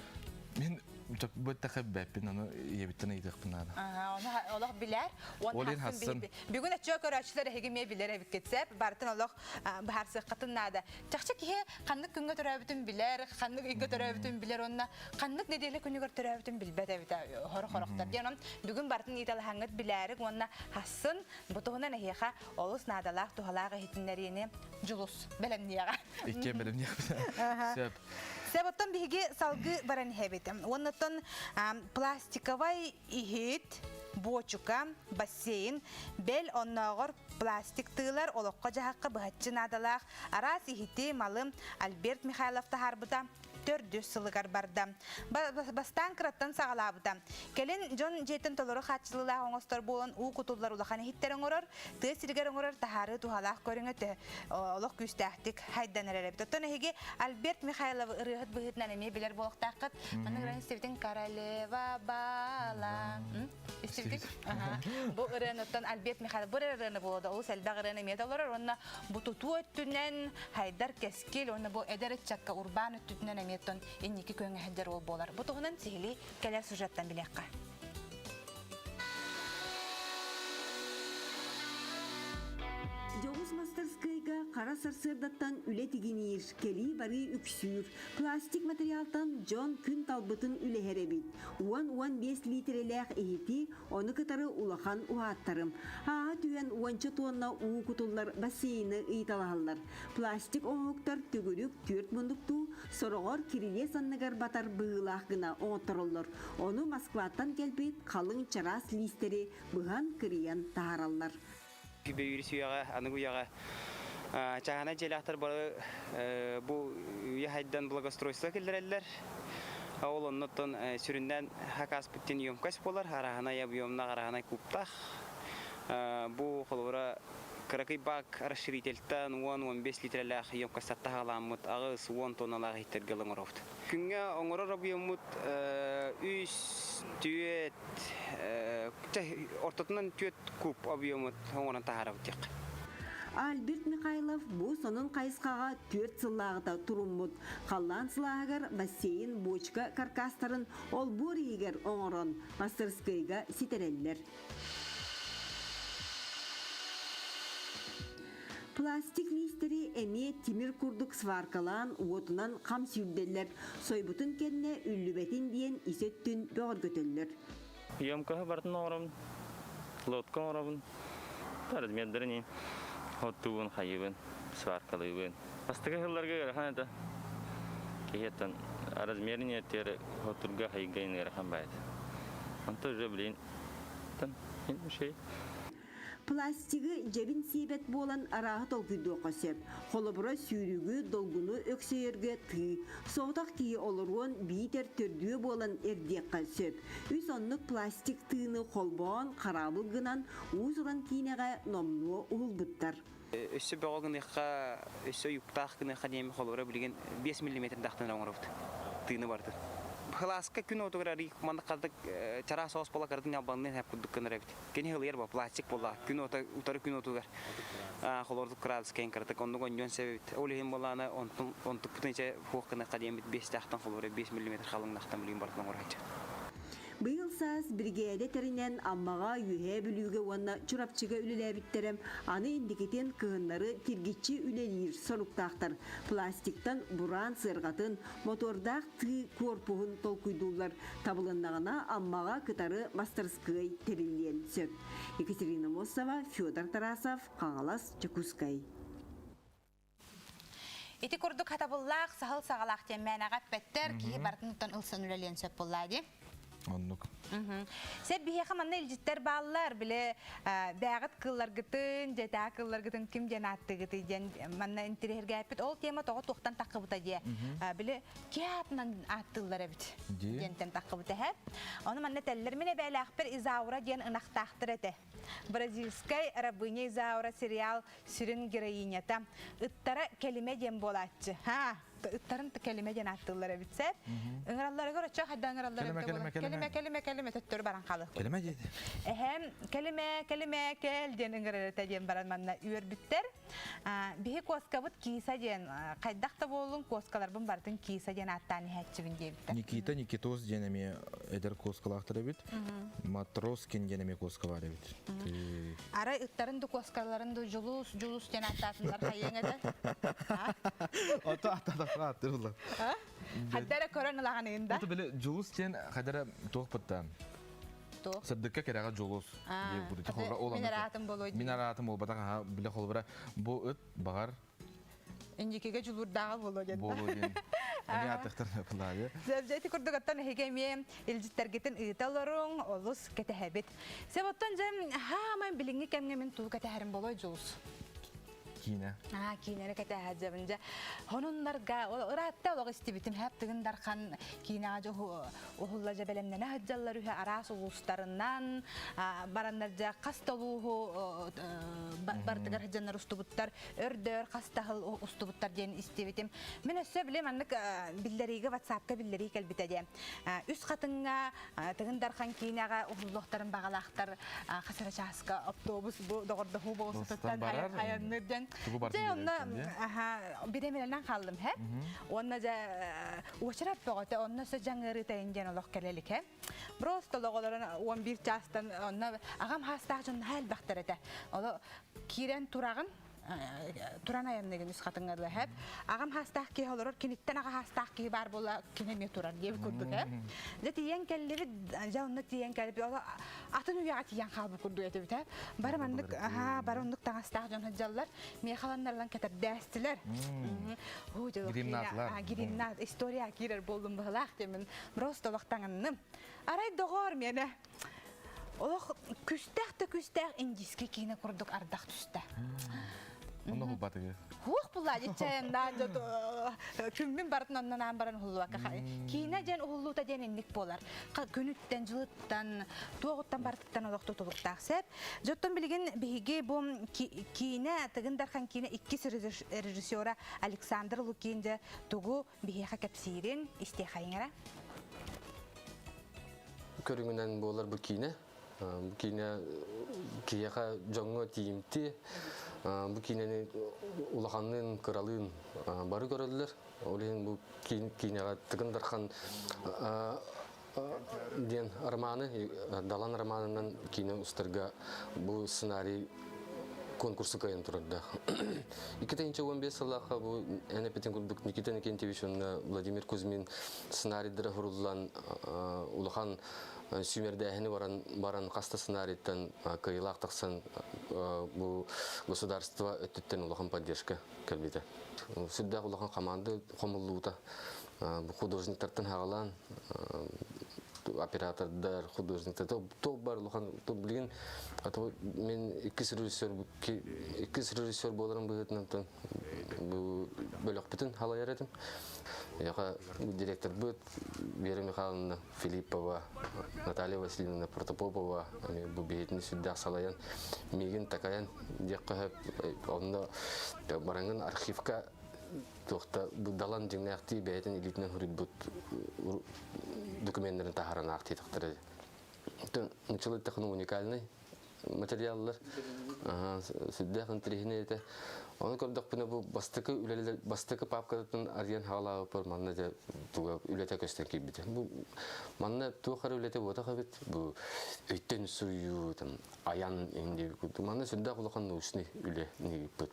Мин Быттаха бэппин, аны ийэбиттэн ыйытыахпын наада. Оны олох билэр. Ол хассын. Бүгүн өччө көрөөччүлэр эһиги эмиэ билэр эбиккит сеп. Барытын олох быһаарсыаххытын наада. Чахчы киһи ханнык күҥҥэ төрөөбүтүн билэр, ханнык ыйга төрөөбүтүн билэр уонна ханнык нэдиэлэ күнүгэр төрөөбүтүн билбэт эбитэ хоро-хорохтор. Диэн онон бүгүн барытын ыйыталаһаҥҥыт билээрик уонна хассын бу туһунан эһиэхэ олус наадалаах туһалаах иһитиннэриини дьулус бэлэмниэҕэ. Иккиэн бэлэмниэхпит. Сөп. Себоттон биһиги салгыы баран иһэбит. Уоннаттан пластиковай иһит, буочука, бассейн, бэл оннооҕор пластик тыылар олоххо-дьаһахха быһаччы наадалаах араас иһити, малы Альберт Михайлов таһаарбыта. төрдүс сылыгар барда. Бастаан кыраттан саҕалаабыта. Кэлин дьон дьиэтин толору хааччылыылаах оҥостор буолан уу кутуллар улахан иһиттэр оҥорор, тыа сиригэр оҥорор таһаарыы туһалаах көрүҥэ төһө олох күүстээхтик хайдан эрэр эбит. Оттон эһиги Альберт Михайловы ырыаһыт быһыытынан эмиэ билэр буолуохтааххыт. Маннык ырыаны истибитин Королева бала. Истибитик? Бу ырыаныттан Альберт Михайлов бу ырыаны буолуо олус элбэх ырыаны эмиэ толорор уонна бу тутуу өттүнэн хайдар кэскил уонна бу эдэр ыччакка урбаан өттүтүнэн эмиэ оттон инники күөҥҥэ сылдьар уол буолар. Бу туһунан сиһилии кэлэр сюжеттан билиэххэ. Дьоҕус мастарыскыайга хара сарсыардаттан үлэ тигиниир, кэлии-барыы үксүүр. Пластик материалтан дьон күн талбытын үлэһэр эбит. 10-15 лиитирэлээх иһити, ону кытары улахан уһааттарым. Ааһа түһэн уонча туонна уу кутуллар бассейны ыйыталаһаллар. Пластик оҥоһуктар төгүрүк түөрт муннуктуу, сороҕор кирилиэс анныгар батар быһыылаах гына оҥоттороллор. Ону Москваттан кэлбит халыҥ чараас лиистэри быһан кырыйан таһаараллар. Бөйүүр үйэҕэ, аныгы үйэҕэ чааһынай дьиэлээхтэр бары бу үйэ хайдан благоустройство киллэрэллэр. Ол оннуттан сүрүннээн хакааспыт диэн емкость буолар, арааһынай объемнаах, арааһынай кубтаах. Бу холобура Кыракый бак расширительтан 10-15 литрэлээх емкостаттан хаалааммыт 8-10 тонналаах иһиттэргэ ылан оҥоробут. Күҥҥэ оҥорор объеммут үс, түөрт, ортотунан түөрт куб объемут оҥорон таһаарабыт диэххэ. Альберт Михайлов бу сонун хайысхаҕа түөрт сыллааҕыта туруммут. Халлаан сылааһыгар бассейн бочка каркастарын олбуор иһигэр оҥорон мастерскойга ситэрэллэр. Пластик лиистэри эмиэ тимир курдук сваркалаан уотунан хам сүүрдэллэр, сойбутун кэннэ үллүбэтин диэн ис өттүн бөҕөргөтөллөр. Емкоһы барытын оҥоробун, лодка оҥоробун, размердарын оттуубун, хайыыбын, сваркалыыбын. Бастакы сылларга ыарахан этэ. Киһиэттэн размерин иэттиэр хотурга хайга ыарахан баайт. Онто уже блин Пластигы дьэбин сиэбэт буолан арааһы толкуйдуохха сөп. Холобура, сүүрүгү, долгуну өксөйөргө тыы. Соҕотох киһи олоруон биитэр төрдүө буолан эрдиэххэ сөп. Үс оннук пластик тыыны холбоон, хараабыл гынан уус-уран киинэҕэ номнуо уһулбуттар. Өссө бөҕө гыныахха, өссө уйуктаах гыныахха диэми холобура билигин 5 миллиметрдаахтан оҥоробут тыыны бардын. Кылааска күн отугар арый маннык хардык чараас соҕус буола кыратын ньалбанныын хэп курдук гынар эбит. Кини хылыйар бо пластик буолла күн ота утары күн отугар холордук градус кэйин кыратык оннук онньуон себебит. Ол иһин буолаана онтун онтукпутун ичэ хуох гыныахха диэммит биэстээхтэн холобура 5 миллиметр халыҥнахтан билигин барытын оҥороччу. Быйыл саас биригээдэ тэринэн Аммаҕа, Үөһээ Бүлүүгэ уонна Чурапчыга үлэлээбиттэрэ, аны инникитин кыһыннары тиргиччи үлэлиир соруктаахтар. Пластиктан бураан сыарҕатын, мотуордаах тыы куорпуһун толкуйдууллар. Табылыннаҕына Аммаҕа кытары мастарыскыай тэриллиэн сөп. Екатерина Мосова, Федор Тарасов, Хаҥалас, Дьокуускай. Ити курдук хатабыллаах, саһыл саҕалаах диэн мээнэҕэ эппэттэр, киһи барытын ылсан үлэлиэн сөп буоллаа дии. Оннук. Сеп биһиэхэ манна илдьиттэр бааллар, били бээҕит кылларгытын, дьэтээ кылларгытын ким диэн ааттыгытый диэн манна интириэһиргээппит. Ол тема тоҕо туохтан таххыбыта диэ. Били киһи аатынан ааттыыллар эбит диэнтэн таххыбыта эһэ. Ону манна этэллэр мин эбээлээхпэр Изаура диэн ынахтаахтар этэ. Бразильскай рабыня Изаура сериал сүрүн героинята. Ыттара кэлимэ диэн буолааччы. Ха, ыттарын кэлимэ диэн ааттыыллар эбит сэр. Ыҥыралларыгар оччо хайда ыҥыраллар эбит Кэлимэ, кэлимэ, кэлимэ, кэлимэ, төттөрү баран хаалыах. Кэлимэ диэти. Эһэм кэлимэ, кэлимэ, кэл диэн ыҥырар этэ диэн баран манна үөрбүттэр. Биһи куоскабыт Киса диэн, хайдах да буоллун куоскаларбын барытын Киса диэн ааттаан иһээччибин диэбиттэр. Никита Никитос диэн эмиэ эдэр куоскалаахтар эбит. Матроскин диэн эмиэ куоска баар эбит. Арай ыттарын да куоскаларын да Дьулус, Дьулус диэн ааттаатыннар хайыаҥ этэ? Ото аттаатахха ааттыыллар. Хайда эрэ көрөн ылаҕаныын да? Ото били Дьулус диэн хайда эрэ туох бытта Туох? Сырдыкка кэрэҕэ дьулус диир буду. Холобура ол Мин араатым болуой. Мин араатым буолбатах аха биле холобура бу ыт бағар Индикиге дьулуурдааҕа буолуо диэн. Буолуо диэн. Эми ааттахтар пылаайы. Дьэ ити курдук оттон эһиги эмиэ илдьиттэргитин ыыта олоруҥ, олус кэтэһэбит. Сеп оттон дьэ хаамай билиҥҥи кэмҥэ мин тугу кэтэһэрим болой Дьулус? Киинэ. Аа, киинэни кэтэһэ сылдьабын дьэ. Хонуннарга ыраатта олох истибитим хэп Тыгын Дархан киинэҕэ дьэ уһулла дьэ бэлэмнэнэ сылдьаллар үһү араас улуустарынан бараннар дьэ хас да улууһу бардыгар сылдьаннар устубуттар өрдөр хас да сыл устубуттар диэн истибитим. Мин өссө били маннык биллэриигэ ватсапка биллэрии кэлбитэ диэн. Үс хатыҥҥа Тыгын Дархан киинэҕэ уһуллуохтарын баҕалаахтар хас эрэ чааска автобус бу доҕордоһуу болуоссатыттан айанныыр диэн. Дьэ онно бириэмэлэнэн хааллым һэ. Уонна дьэ уочарат бөҕөтө онно өссө дьаҥ ыарыытайын диэн олох кэлэ илик һэ. Просто олоҕолорун 11 чаастан онно аҕам хаастаах дьон наһаа элбэхтэр этэ. Оло киирэн тураҕын туран айанныгын үс хатыҥҥа дылы хэп. Аҕам хаастаах киһи олорор, киниттэн аҕа хаастаах киһи баар буола кини эмиэ турар диэбит курдук ээ. Дьэ тиийэн кэллибит, дьэ онно тиийэн кэлбит, ол атын үйэҕэ тиийэн хаалбыт курдук этибит ээ. Бары маннык, аһаа, бары оннук таҥастаах дьон сылдьаллар. Миэхэ кэтэрдээстилэр. Гримнаатылар. Гримнаат, история киирэр буоллум быһылаах диэмин. Просто олох таҥынным. Арай доҕоор миэнэ Олох күстээх да күстээх индийский киинэ курдук ардах түстэ. Онно хулбатыгы. Хуох булла диччэйэндаан күммүн барытын оннон аан баран уһуллубакка киинэ диэн уһуллуута диэн инник буолар. Күнүттэн, жылыттан, туоҕуттан барытыттан олох тутулуктаах сеп. Жоттон билигин биһиги бу киинэ Тыгын Дархан киинэ иккис режиссера Александр Лукин дьэ тугу биһиэхэ кэпсиирин истиэхэйиҥ эрэ. Көрүҥүнэн буолар бу киинэ. Бу киинэ киһиэхэ дьоҥҥо тиийимтиэ. Бу киинэни улаханныын, кыралыын бары көрөллөр. Ол иһин бу киинэҕэ Тыгын Дархан диэн романы, Далан романынан киинэ устарга бу сценарий конкурсу кыайан турардаах. 2015 сыллаахха бу эн эппитин курдук Никита Никентьевич уонна Владимир Кузьмин сценарийдара хуруллан улахан сүүмэрдээһини баран баран хаста сценарийтан кыайыылаах тахсан бу государство өттүттэн улахан поддержка кэлбитэ. Сүрдээх улахан команда хомуллуута бу художниктартан хагалаан оператордар, художниктар топ бар улахан билигин мен иккис режиссер иккис режиссер буоларым быһыытынан бу бөлөхпүтүн халайар этим. Яха директорбыт Вера Михайловна Филиппова, Наталья Васильевна Протопопова бу биһитини сүрдээх салайан миигин такайан диэххэ онно бараҥын архивка туохта бу далан дьиҥнээхтии бэйэтин илиитинэн суруйбут докуменнарын таһааран аахтыйтахтара. Нуччалыы эттэххинэ уникальный материаллар сүрдээх интэриэһинэй этэ. Ону көрдөхпүнэ бу бастакы үлэлэр бастакы папкатын арыйан хаалаабыппар манна дьэ туга үлэтэ көстөн киирбитэ. Бу манна туох эрэ үлэтэ буотах эбит. Бу өйтөн суруйуу там айан инди манна сүрдээх улахан научный үлэ ыыппыт.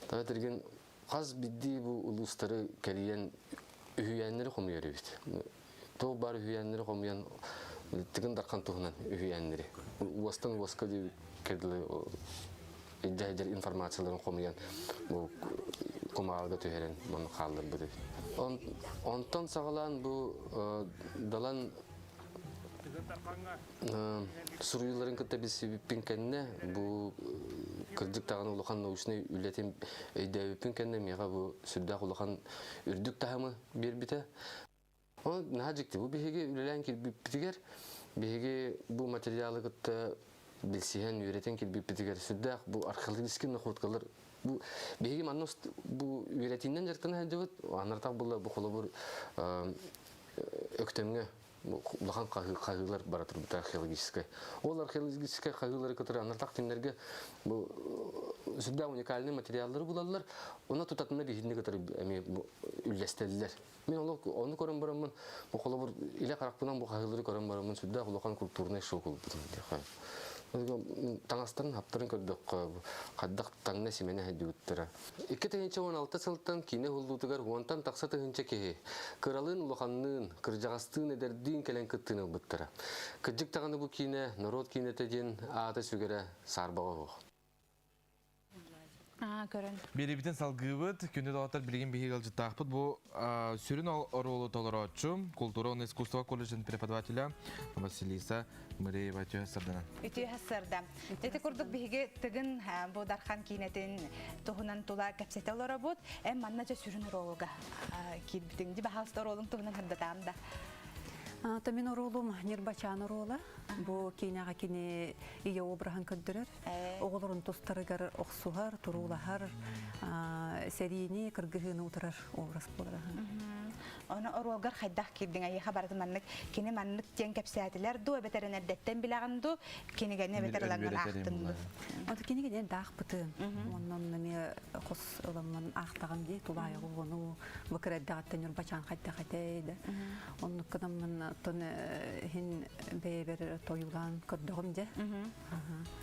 Таатыргын хас биирдии бу улуустары кэрийэн үһүйээннэри хомуйар эбит. Туох баар үһүйээннэри хомуйан Тыгын Дархан туһунан үһүйээннэри уостан уоска диэбиккэ илдьэ информацияларын хомуйан бу кумааҕыга түһэрэн манна хаалларбыт эбит. Онтон саҕалаан бу Далан Суруйууларын кытта билсибиппин кэннэ, бу кырдьык даҕаны улахан научнай үлэтин өйдөөбүппүн кэннэ миэхэ бу сүрдээх улахан үрдүк таһымы биэрбитэ. Ол наһаа дьикти. Бу биһиги үлэлээн киирбиппитигэр, биһиги бу материалы кытта билсиһэн, үөрэтэн киирбиппитигэр сүрдээх бу археологический находкалар бу биһиги манна бу үөрэтиинэн дьарыктана сылдьыбыт, анартах була бу холобур Өктөмҥө улахан хаһыылар бара турбута археологическай. Ол археологическай хаһыылары кытары анартах кинилэргэ бу сүрдээх уникальный материаллары булаллар. Оны тутатына биһинни кытары эмиэ үллэстэллэр. Мин ону көрөн бараммын, бу холобур илэ харахпынан бу хаһыылары көрөн бараммын сүрдээх улахан культурнай шок ылбытым. Таҥастарын хаптарын көрдөххө, хайдах таҥна симэнэ сылдьыбыттара. 2016 сылтан киинэ уһуллуутугар уонтан тахса тыһыынча киһи кыралыын-улаханныын, кырдьаҕастыын-эдэрдиин кэлэн кыттыыны ылбыттара. Кырдьык даҕаны бу киинэ норуот киинэтэ диэн аата сүгэрэ саарбаҕа суох. Аа, көрөн. Биэриибитин салгыыбыт. Күндү доҕоттор, билигин биһиги ыалдьыттаахпыт. Бу сүрүн оруолу толорооччу, култуура уонна искусство колледжын преподавателя Василиса Мыреева үтүө сырданан. Үтүө сырда. Ити курдук биһиги Тыгын бу Дархан киинэтин туһунан тула кэпсэтэ олоробут. Эн манна дьэ сүрүн оруолуга киирбитиҥ. Ди баһаалыста оруолуҥ туһунан сырдатаам да. Та мин оруолум Ньырбачаан оруола. Бу киинэҕэ кини ийэ обраһын көрдөрөр. Оҕолорун тустарыгар охсуһар, туруулаһар, сэриини, кыргыһыыны утарар образ буолар. Ону оруолгар хайдах киирдиҥ? Эйиэхэ барыта маннык кини маннык диэн кэпсээтилэр дуу, эбэтэр эрдэттэн билэҕин дуу, кинигэни эбэтэр ылаҥҥын аахтыҥ дуу? Ото кинигэни эрдэ аахпытым. Онон эмиэ хос ыламмын аахтаҕым дии, тулаайах оҕону бу кыра эрдэҕиттэн Ньурбачаан хайдах этэй да. Оннук гынаммын оттон иһин бэйэбэр тойуулаан көрдөҕүм дьэ.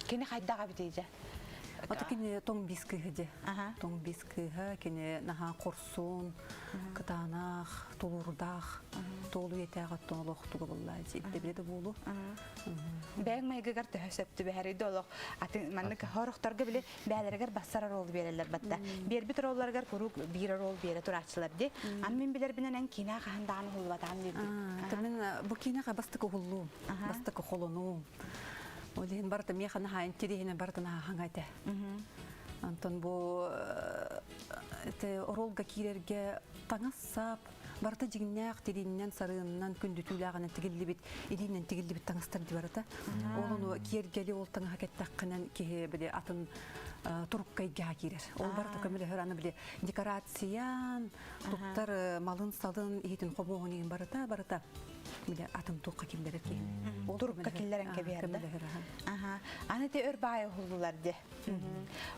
Кини хайдах эбитий дьэ? Ото кини тоҥ бис кыыһа дьэ. Тоҥ бис кыыһа кини наһаа хорсун, кытаанах, тулуурдаах, туолу үйэтээҕи оттон олох туга буллаа дьэ ирдэбилэ да буолу. Бэйэҥ майгыгар төһө сөп түбэһэрий да олох атын маннык хорохторго били бээлэригэр бассар оруолу биэрэллэр батта. Биэрбит оруолларыгар куруук биир оруол биэрэ турааччылар ди. Ан мин билэрбинэн эн киинэ хаһан даҕаны уһуллубатаҕын диирдим. Мин бу киинэҕэ бастакы уһуллуум, бастакы холонуум. Ол иһин барыта миэхэ наһаа интириэһинэ барыта наһаа хаҥа этэ. Антон бу это оруолга киирэргэ таҥас-сап барыта дьиҥнээх тирииннэн, сарыынынан, күндүтүүлээҕинэн тигиллибит, илиинэн тигиллибит таҥастар дии барыта. Ол ону киэргэли ол таҥаһа кэттэххинэн киһи били атын турукка эйгэҕэ киирэр. Ол барыта көмөлөһөр аны били декорациян, туттар малын-салын, иһитин хомуоһун иһин барыта барыта били атын туохха киллэрэр киһи. Ол турукка киллэрэн кэбиһэр да. Аха. Аны те өр баайы уһуллулар де.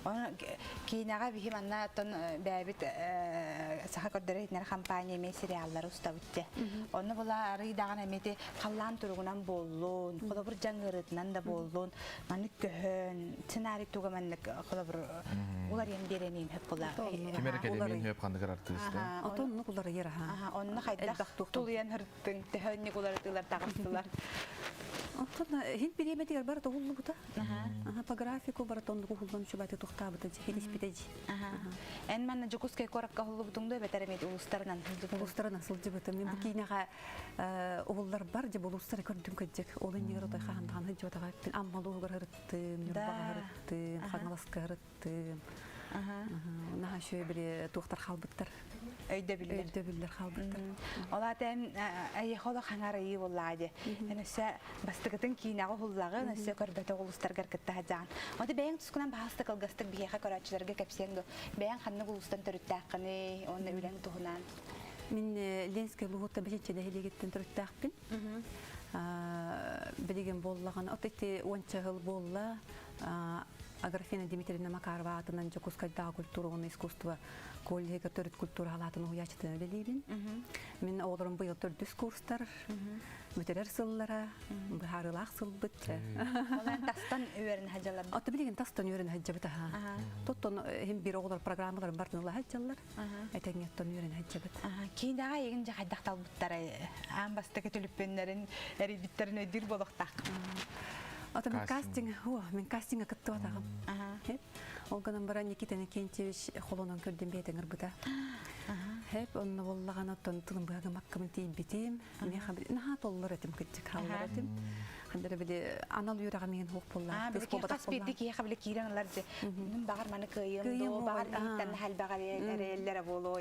Оны киинэҕэ биһи манна оттон бэйэбит саха көрдөрөр иһитиннэр компания эмиэ сериаллары устабыт де. Онно була арый даҕаны эмиэ халлаан туругунан буоллун, холобур дьаҥ ыарыытынан да буоллун, маннык көһөн, сценарий туга маннык холобур уларыйан биэрэниин хөп була. Ким эрэ кэлэмиэн хөп ханныгар артыыста. Отон оннук уларыйар аха. Онно хайдах тулуйан Тыҥ төһөннүк уларытыылар таҕыстылар. Оттон иһин бириэмэтигэр барыта уһуллубута. По графику барыта оннук уһуллан үчүгэйдик тухтаабыта дьи, хитиспитэ дьи. Эн манна Дьокуускай куоракка уһуллубутуҥ дуо эбэтэр эмиэ улуустарынан сылдьыбытыҥ? Улуустарынан сылдьыбытым. Мин бу киинэҕэ уһулларбар дьэ улуустары көрдүм кырдьык. Ол иннигэр отой хаһан даҕаны сылдьыбатаҕа эппин. Амма улууһугар сырыттым, Ньурбаҕа сырыттым, Хаҥаласка сырыттым. Тыым. Наһаа үчүгэй били туохтар хаалбыттар. Өйдөбүллэр. Өйдөбүллэр хаалбыттар. Ол аата эн эйиэхэ олох хаҥарыйыы буоллаҕа дии. Эн өссө бастакытын киинэҕэ уһуллаҕын, өссө көрбөтөх улуустаргар кытта сылдьаҕын. Ону бэйэҥ тускунан баһаалыста кылгастык биһиэхэ көрөөччүлэргэ кэпсиэҥ дуо? Бэйэҥ ханнык улуустан төрүттээххиний уонна үлэҥ туһунан? Мин Ленскэй улууһуттан Бэчинчэ нэһилиэгиттэн төрүттээхпин. Билигин буоллаҕына, от ити уонча сыл буолла Аграфена Дмитриевна Макарова аатынан Дьокуускайдааҕы культура уонна искусство коллега төрүт культура халаатын уһуйааччытынан үлэлиибин. Мин оҕолорум быйыл төрдүс курстар, бүтэрэр сыллара, быһаарыылаах сылбыт. Ол тастан үөрэнэ сылдьаллар. Отто билигин тастан үөрэнэ сылдьабыт аха. Тоттон иһин биир оҕолор программаларын бартын ыла сылдьаллар. Этэҥҥэ оттон үөрэнэ сылдьабыт. Киинэҕэ эйигин дьэ хайдах талбыттарай? Аан бастакы түлүппүөннэрин эрийбиттэрин өйдүүр буолуохтаах. Ото мин кастинг, о, мин кастинга кыттыбатаҕым. Ол гынан баран Никита Иннокентьевич холонон көрдүм бэйэтин ырбыта. Хеп, онно боллаҕана оттон тылым быһагымаккабын тиийбитим. Наһаа толлор этим кырдьык хааллар этим. Хандара били анал үөрэҕэ миин хуох буолла. Били хас биирдии киһиэхэ били киирэн ылар дьэ. Мин баҕар маны кыайыам доо, баҕар мииттэн элбэҕэр эрэйэллэрэ буолуо.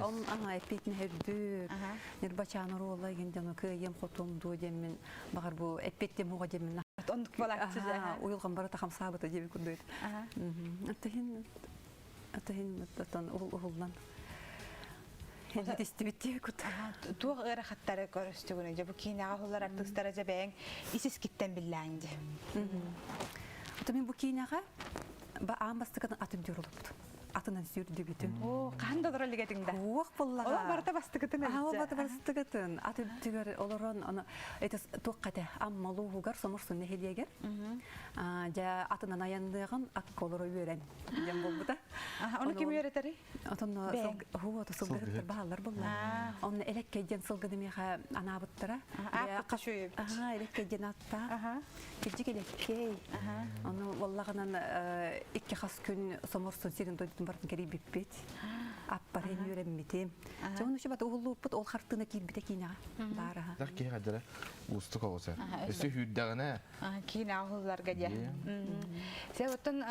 Ол ана эппиэтинэһэ үрдүк. Ньурбачаан оруола игин дьону кыайыам хотуом дуо диэммин баҕар бу эппиэттиэм уоҕа диэммин Оннук буолааччы уйулҕам барыта хамсаабыта диэби курдук. Атыһын атыһын отон уһуллан истибит диэби кут. Туох ыарахаттары көрүстүгүнүй? Дьэ бу киинэҕэ уһуллар артыыстара дьэ бэйэҥ ис-искиттэн биллээҥ дии. Ото мин бу киинэҕэ ба аан бастакытын атын дьоруолуппут. атынан сүүрдүбүтүм. Оо, хаһан да олорор илик да? Уох буллаҕа. Олох барыта бастыкытын Аха, эбит. барыта бастыкытын. Ат үрдүгэр олорон, аны это туохха этэ, Амма улууһугар, Соморсун нэһилиэгэр. Дьэ, атынан айанныаҕын, акка олоро үөрэн диэн буолбута. Ону ким үөрэтэрий? Отон хуо сылгыһыттар бааллар булла. Онно элеккей диэн сылгыны миэхэ анаабыттара. Аха, элеккей диэн аттаах. Кирдьик элеккей. Ону валлагынан икки хас күн Соморсун сирин дойдутун бартын кэрийбиппит. Аппарын үөрэммитим. Чону үчү бата уһуллууппут ол хартыына киирбитэ киинэҕэ баараха. Дах киһи хадара уустук оҕуса. Өссө хүүрдэҕинэ Киин аҕылларга дьэ. Сэ оттон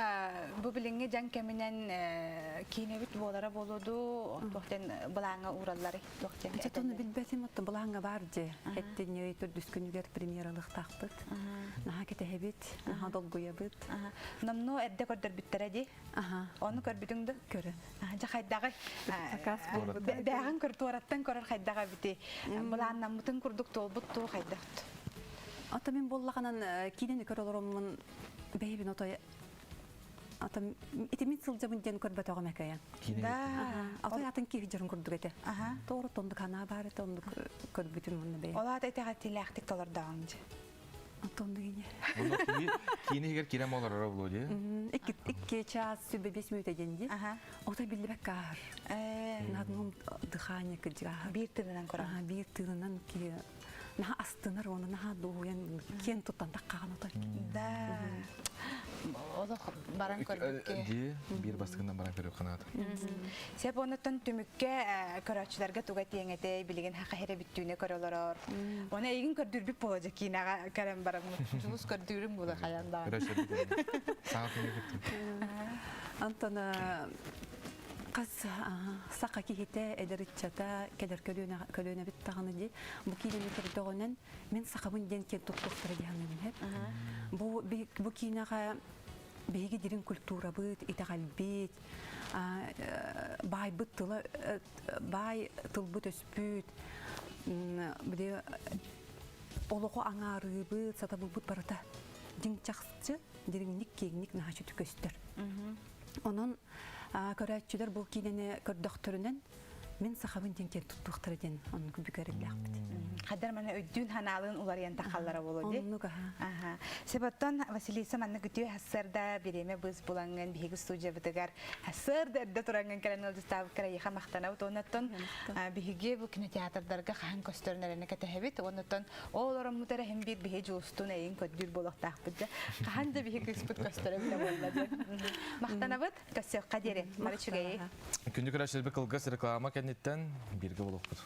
бу билиҥҥи дьаҥ кэминэн киинэбит буолара буолуду туохтен былааҥҥа уураллары туохтен Дьэ тону билбэтим оттон былааҥҥа бар дьэ. Эттинньи төрдүс күнүгэр премьералыахтаахпыт. Наһаа кэтэһэбит, наһаа долгуйабыт. Номнуо эрдэ көрдөрбүттэрэ дии. Ону көрбүтүҥ да? Көрөн. Дьэ хайдаҕый? Заказ буолбут. Бээҕин көр туораттан көрөр хайдаҕа эбити. Былааннаммытын курдук туолбут туу хайдах? Ата мин буоллаҕынан киинэни көр олороммун бэйэбин отой ата ити мин сылдьабын диэн көрбөтөҕүм экэйэн. Да. Отой атын киһи дьорун курдук этэ. Тоҕо тондук анаа баар этэ оннук көрбүтүм онно бэйэм. Ол аата итэҕэтиилээхтик толордоҕуҥ дьэ. Оттоннук ине. Киини иһигэр кирем олорор Володя. Икки икки час 25 мүнүүтэ диэн дии. Отой биллибэккэ ааһар. Наадмум дыхание кырдьыга. Биир тыынынан көрөр. Биир тыынынан киһи наһаа астынар уонна наһаа дуоһуйан киэн туттан таххаҕын отой. Да. Олох баран көрбүккэ. Дии биир бастакынан баран көрүөх ханаата. Сеп онуттан түмүккэ көрөөччүлэргэ туга тиэҥ этэй, билигин хаха хере бүттүүнэ көрө олорор. Оны эйигин көрдүүрбүт буола дьэ киинэҕэ кэлэн бараммыт. Дьулус көрдүүрүм буола хайан даҕаны. Саҥа күнү күттүм. Антон хас саха киһитэ эдэр ыччата кэлэр көлүөнэбит даҕаны дии бу киинэни көрдөҕүнэн мин сахабын диэн киэн туттуохтара дии саныыбын һэп. Бу бу киинэҕэ биһиги дириҥ культурабыт, итэҕэлбит, баайбыт тыла баай тылбыт өспүт, били олоҕу аҥаарыыбыт, сатабылбыт барыта дьиҥ чахчы дириҥник киэҥник наһаа көстөр. Онон көрөөччүлэр бу киинэни көрдөхтөрүнэн мин сахабын диэн киэн туттуохтара диэн оннук бүкэриллээхпит. Хаддар мана өйдүүн ханаалын уларыйан тахаллара боло ди. Оннук аха. Аха. Себоттон Василиса манна күтүө хассарда биреме быз булаңын биһиги студиябытыгар хассарда эрдэ тураңын кэлэн ылдьыстаабыккара эйиэхэ махтанабыт. Оннуттан биһиги бу кинотеатрдарга хаһан көстөрүн эрэнэ кэтэһэбит. Оннуттан ол олороммут эрэ иһин биир биһи дьулустун эйин көрдүүр буолуохтаахпыт дьэ. Хаһан да биһи кыыспыт көстөрө эбитэ буолла дьэ. Махтанабыт. Көрсүөххэ диэри. Бары үчүгэйи. Күндү көрөөччүлэрбит кылгас реклама кэнниттэн бииргэ буолуохпут.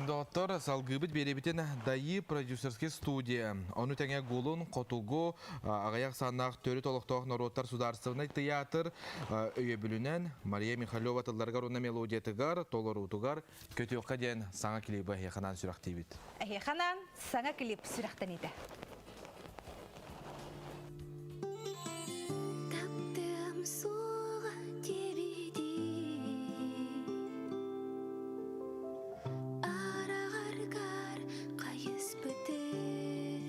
Күндоҕоттор салгыыбыт биэрэбитин Дайыы продюсерскай студия, ону тэҥэ Гулун, Хотугу, аҕыйах санаах төрүт олохтоох норуоттар судаарыстыбаннай тыйаатыр өйөбүлүнэн Мария Михалева тылларыгар уонна мелодиятыгар, толоруутугар Көтүөххэ диэн саҥа клибы эһиэхэ сүрэхтиибит. Эһиэхэ саҥа клип сүрэхтэниитэ. Таптыам суоҕа диэбитим Араҕаргар хайыспытым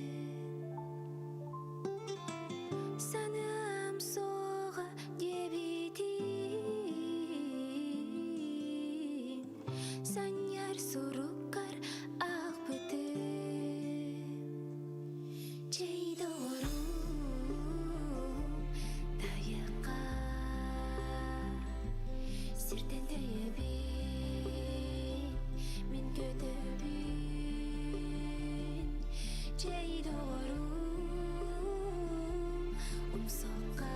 Саныам суоҕа диэбитим Санньар суруккар аахпытым Чэй доҕорум тайахха Сиртэн тэйэбин мин көтөбүн Чэй доҕорум умсахха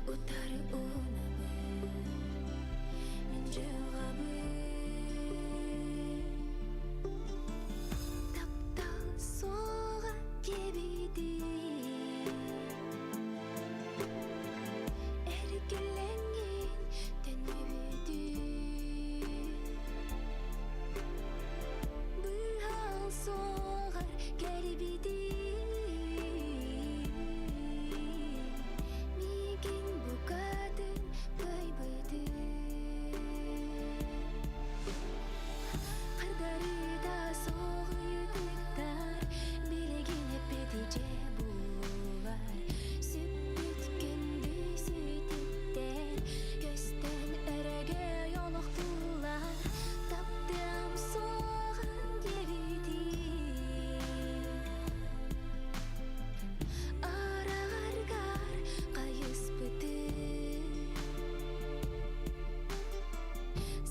Утары уунабын мин дьылҕабын Таптал суоҕа диэбитим Эргиллэҥҥин төннүбүтүм Быһал суоҕар кэлбитим Миигин букатын кыайбытым Хардарыта соҕуйутуктар Билигин эппэтичэ булар Сүппүт күндү сүтүктэр Көстөн өрөгөй олохтуулар Таптыам суоҕун диэбитим Араҕаргар хайыспытым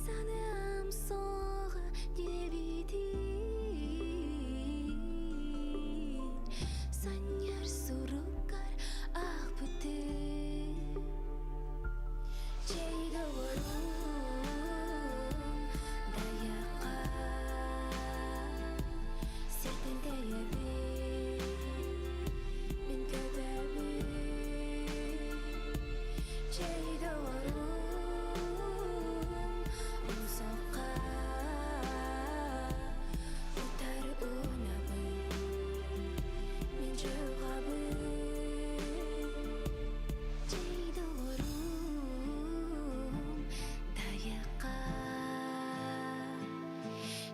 Санаам суоҕа диэбитим Санньар суруккар аахпытым Чэй доҕорум дайахха Сиртэн тэйэбин мин көтөбүн Чэй доҕорум умсахха Утары уунабын мин дьылҕабын Чэй доҕорум тайахха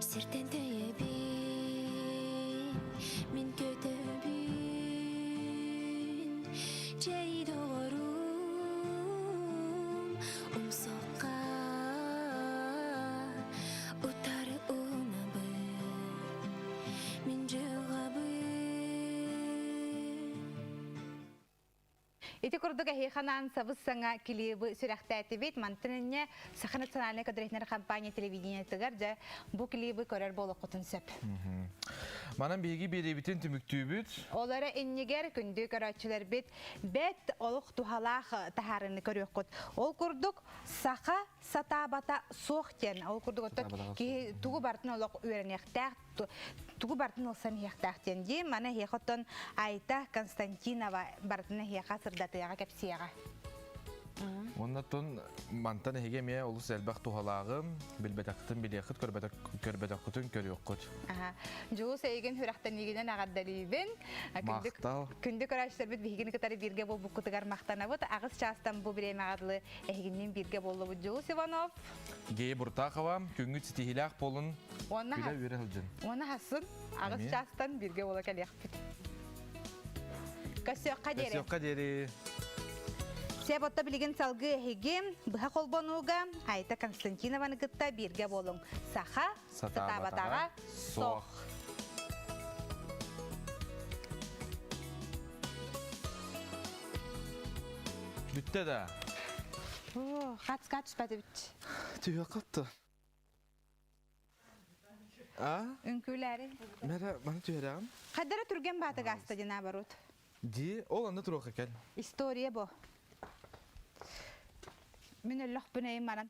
Сиртэн тэйэбин мин көтөбүн Чэй доҕорум умсахха Утары уунабын мин дьылҕабын Ити курдук эһиэхэ сабыс-саҥа клибы сүрэхтээтибит. Мантан инньэ Саха национальнай кадритнер компания телевидениетыгар дьэ бу клибы көрөр буолуоххутун сөп. Манан биһиги биэриэбитин түмүктүүбүт. Ол эрэ иннигэр күндү көрөөччүлэрбит бэт олох туһалаах таһаарыыны көрүөххүт. Ол курдук саха сатаабата суох диэн. Ол курдук оттон киһи тугу барытын олох үөрэниэхтээх, тугу барытын ылсан иһиэхтээх диэн дии. Маны эһиэхэ оттон Айта Константинова барытын эһиэхэ сырдатыаҕа кэпсиэҕэ. Уонна тун мантан эһиги эмиэ олус элбэх туһалааҕым, билбэтэххитин билиэххит, көрбөтөххүтүн көрүөххүт. Дьулус эйигин сүрэхтэниигинэн эҕэрдэлиибин. Махтал. Күндү көрөөччүлэрбит биһигини кытары бииргэ буолбуккутугар махтанабыт. Аҕыс чаастан бу бириэмэҕэ дылы эһигинниин бииргэ буоллубут Дьулус Иванов. Гея Буртахова, күҥҥүт ситиһиилээх буолун, Уонна күлэ үөрэ сылдьын. Уонна хасын аҕыс чаастан бииргэ буола кэлиэхпит. Көссүөххэ диэри. Көссүөххэ диэри. Сеп отто билигин салгыы эһиги быһа холбонууга Айта Константинованы кытта бииргэ буолуҥ. Саха сатаабатаҕа сох. Бүттэ да. Хацка түспәті бит. Түһө қатты. А? Үҥкүүлээри. Мәрә, маны түһэрәҕин? Хаддара түргэн баатыга аста дии наоборот. Ди, ол анны туруох экен. История бу. Мин өллөхпүн эйим манан.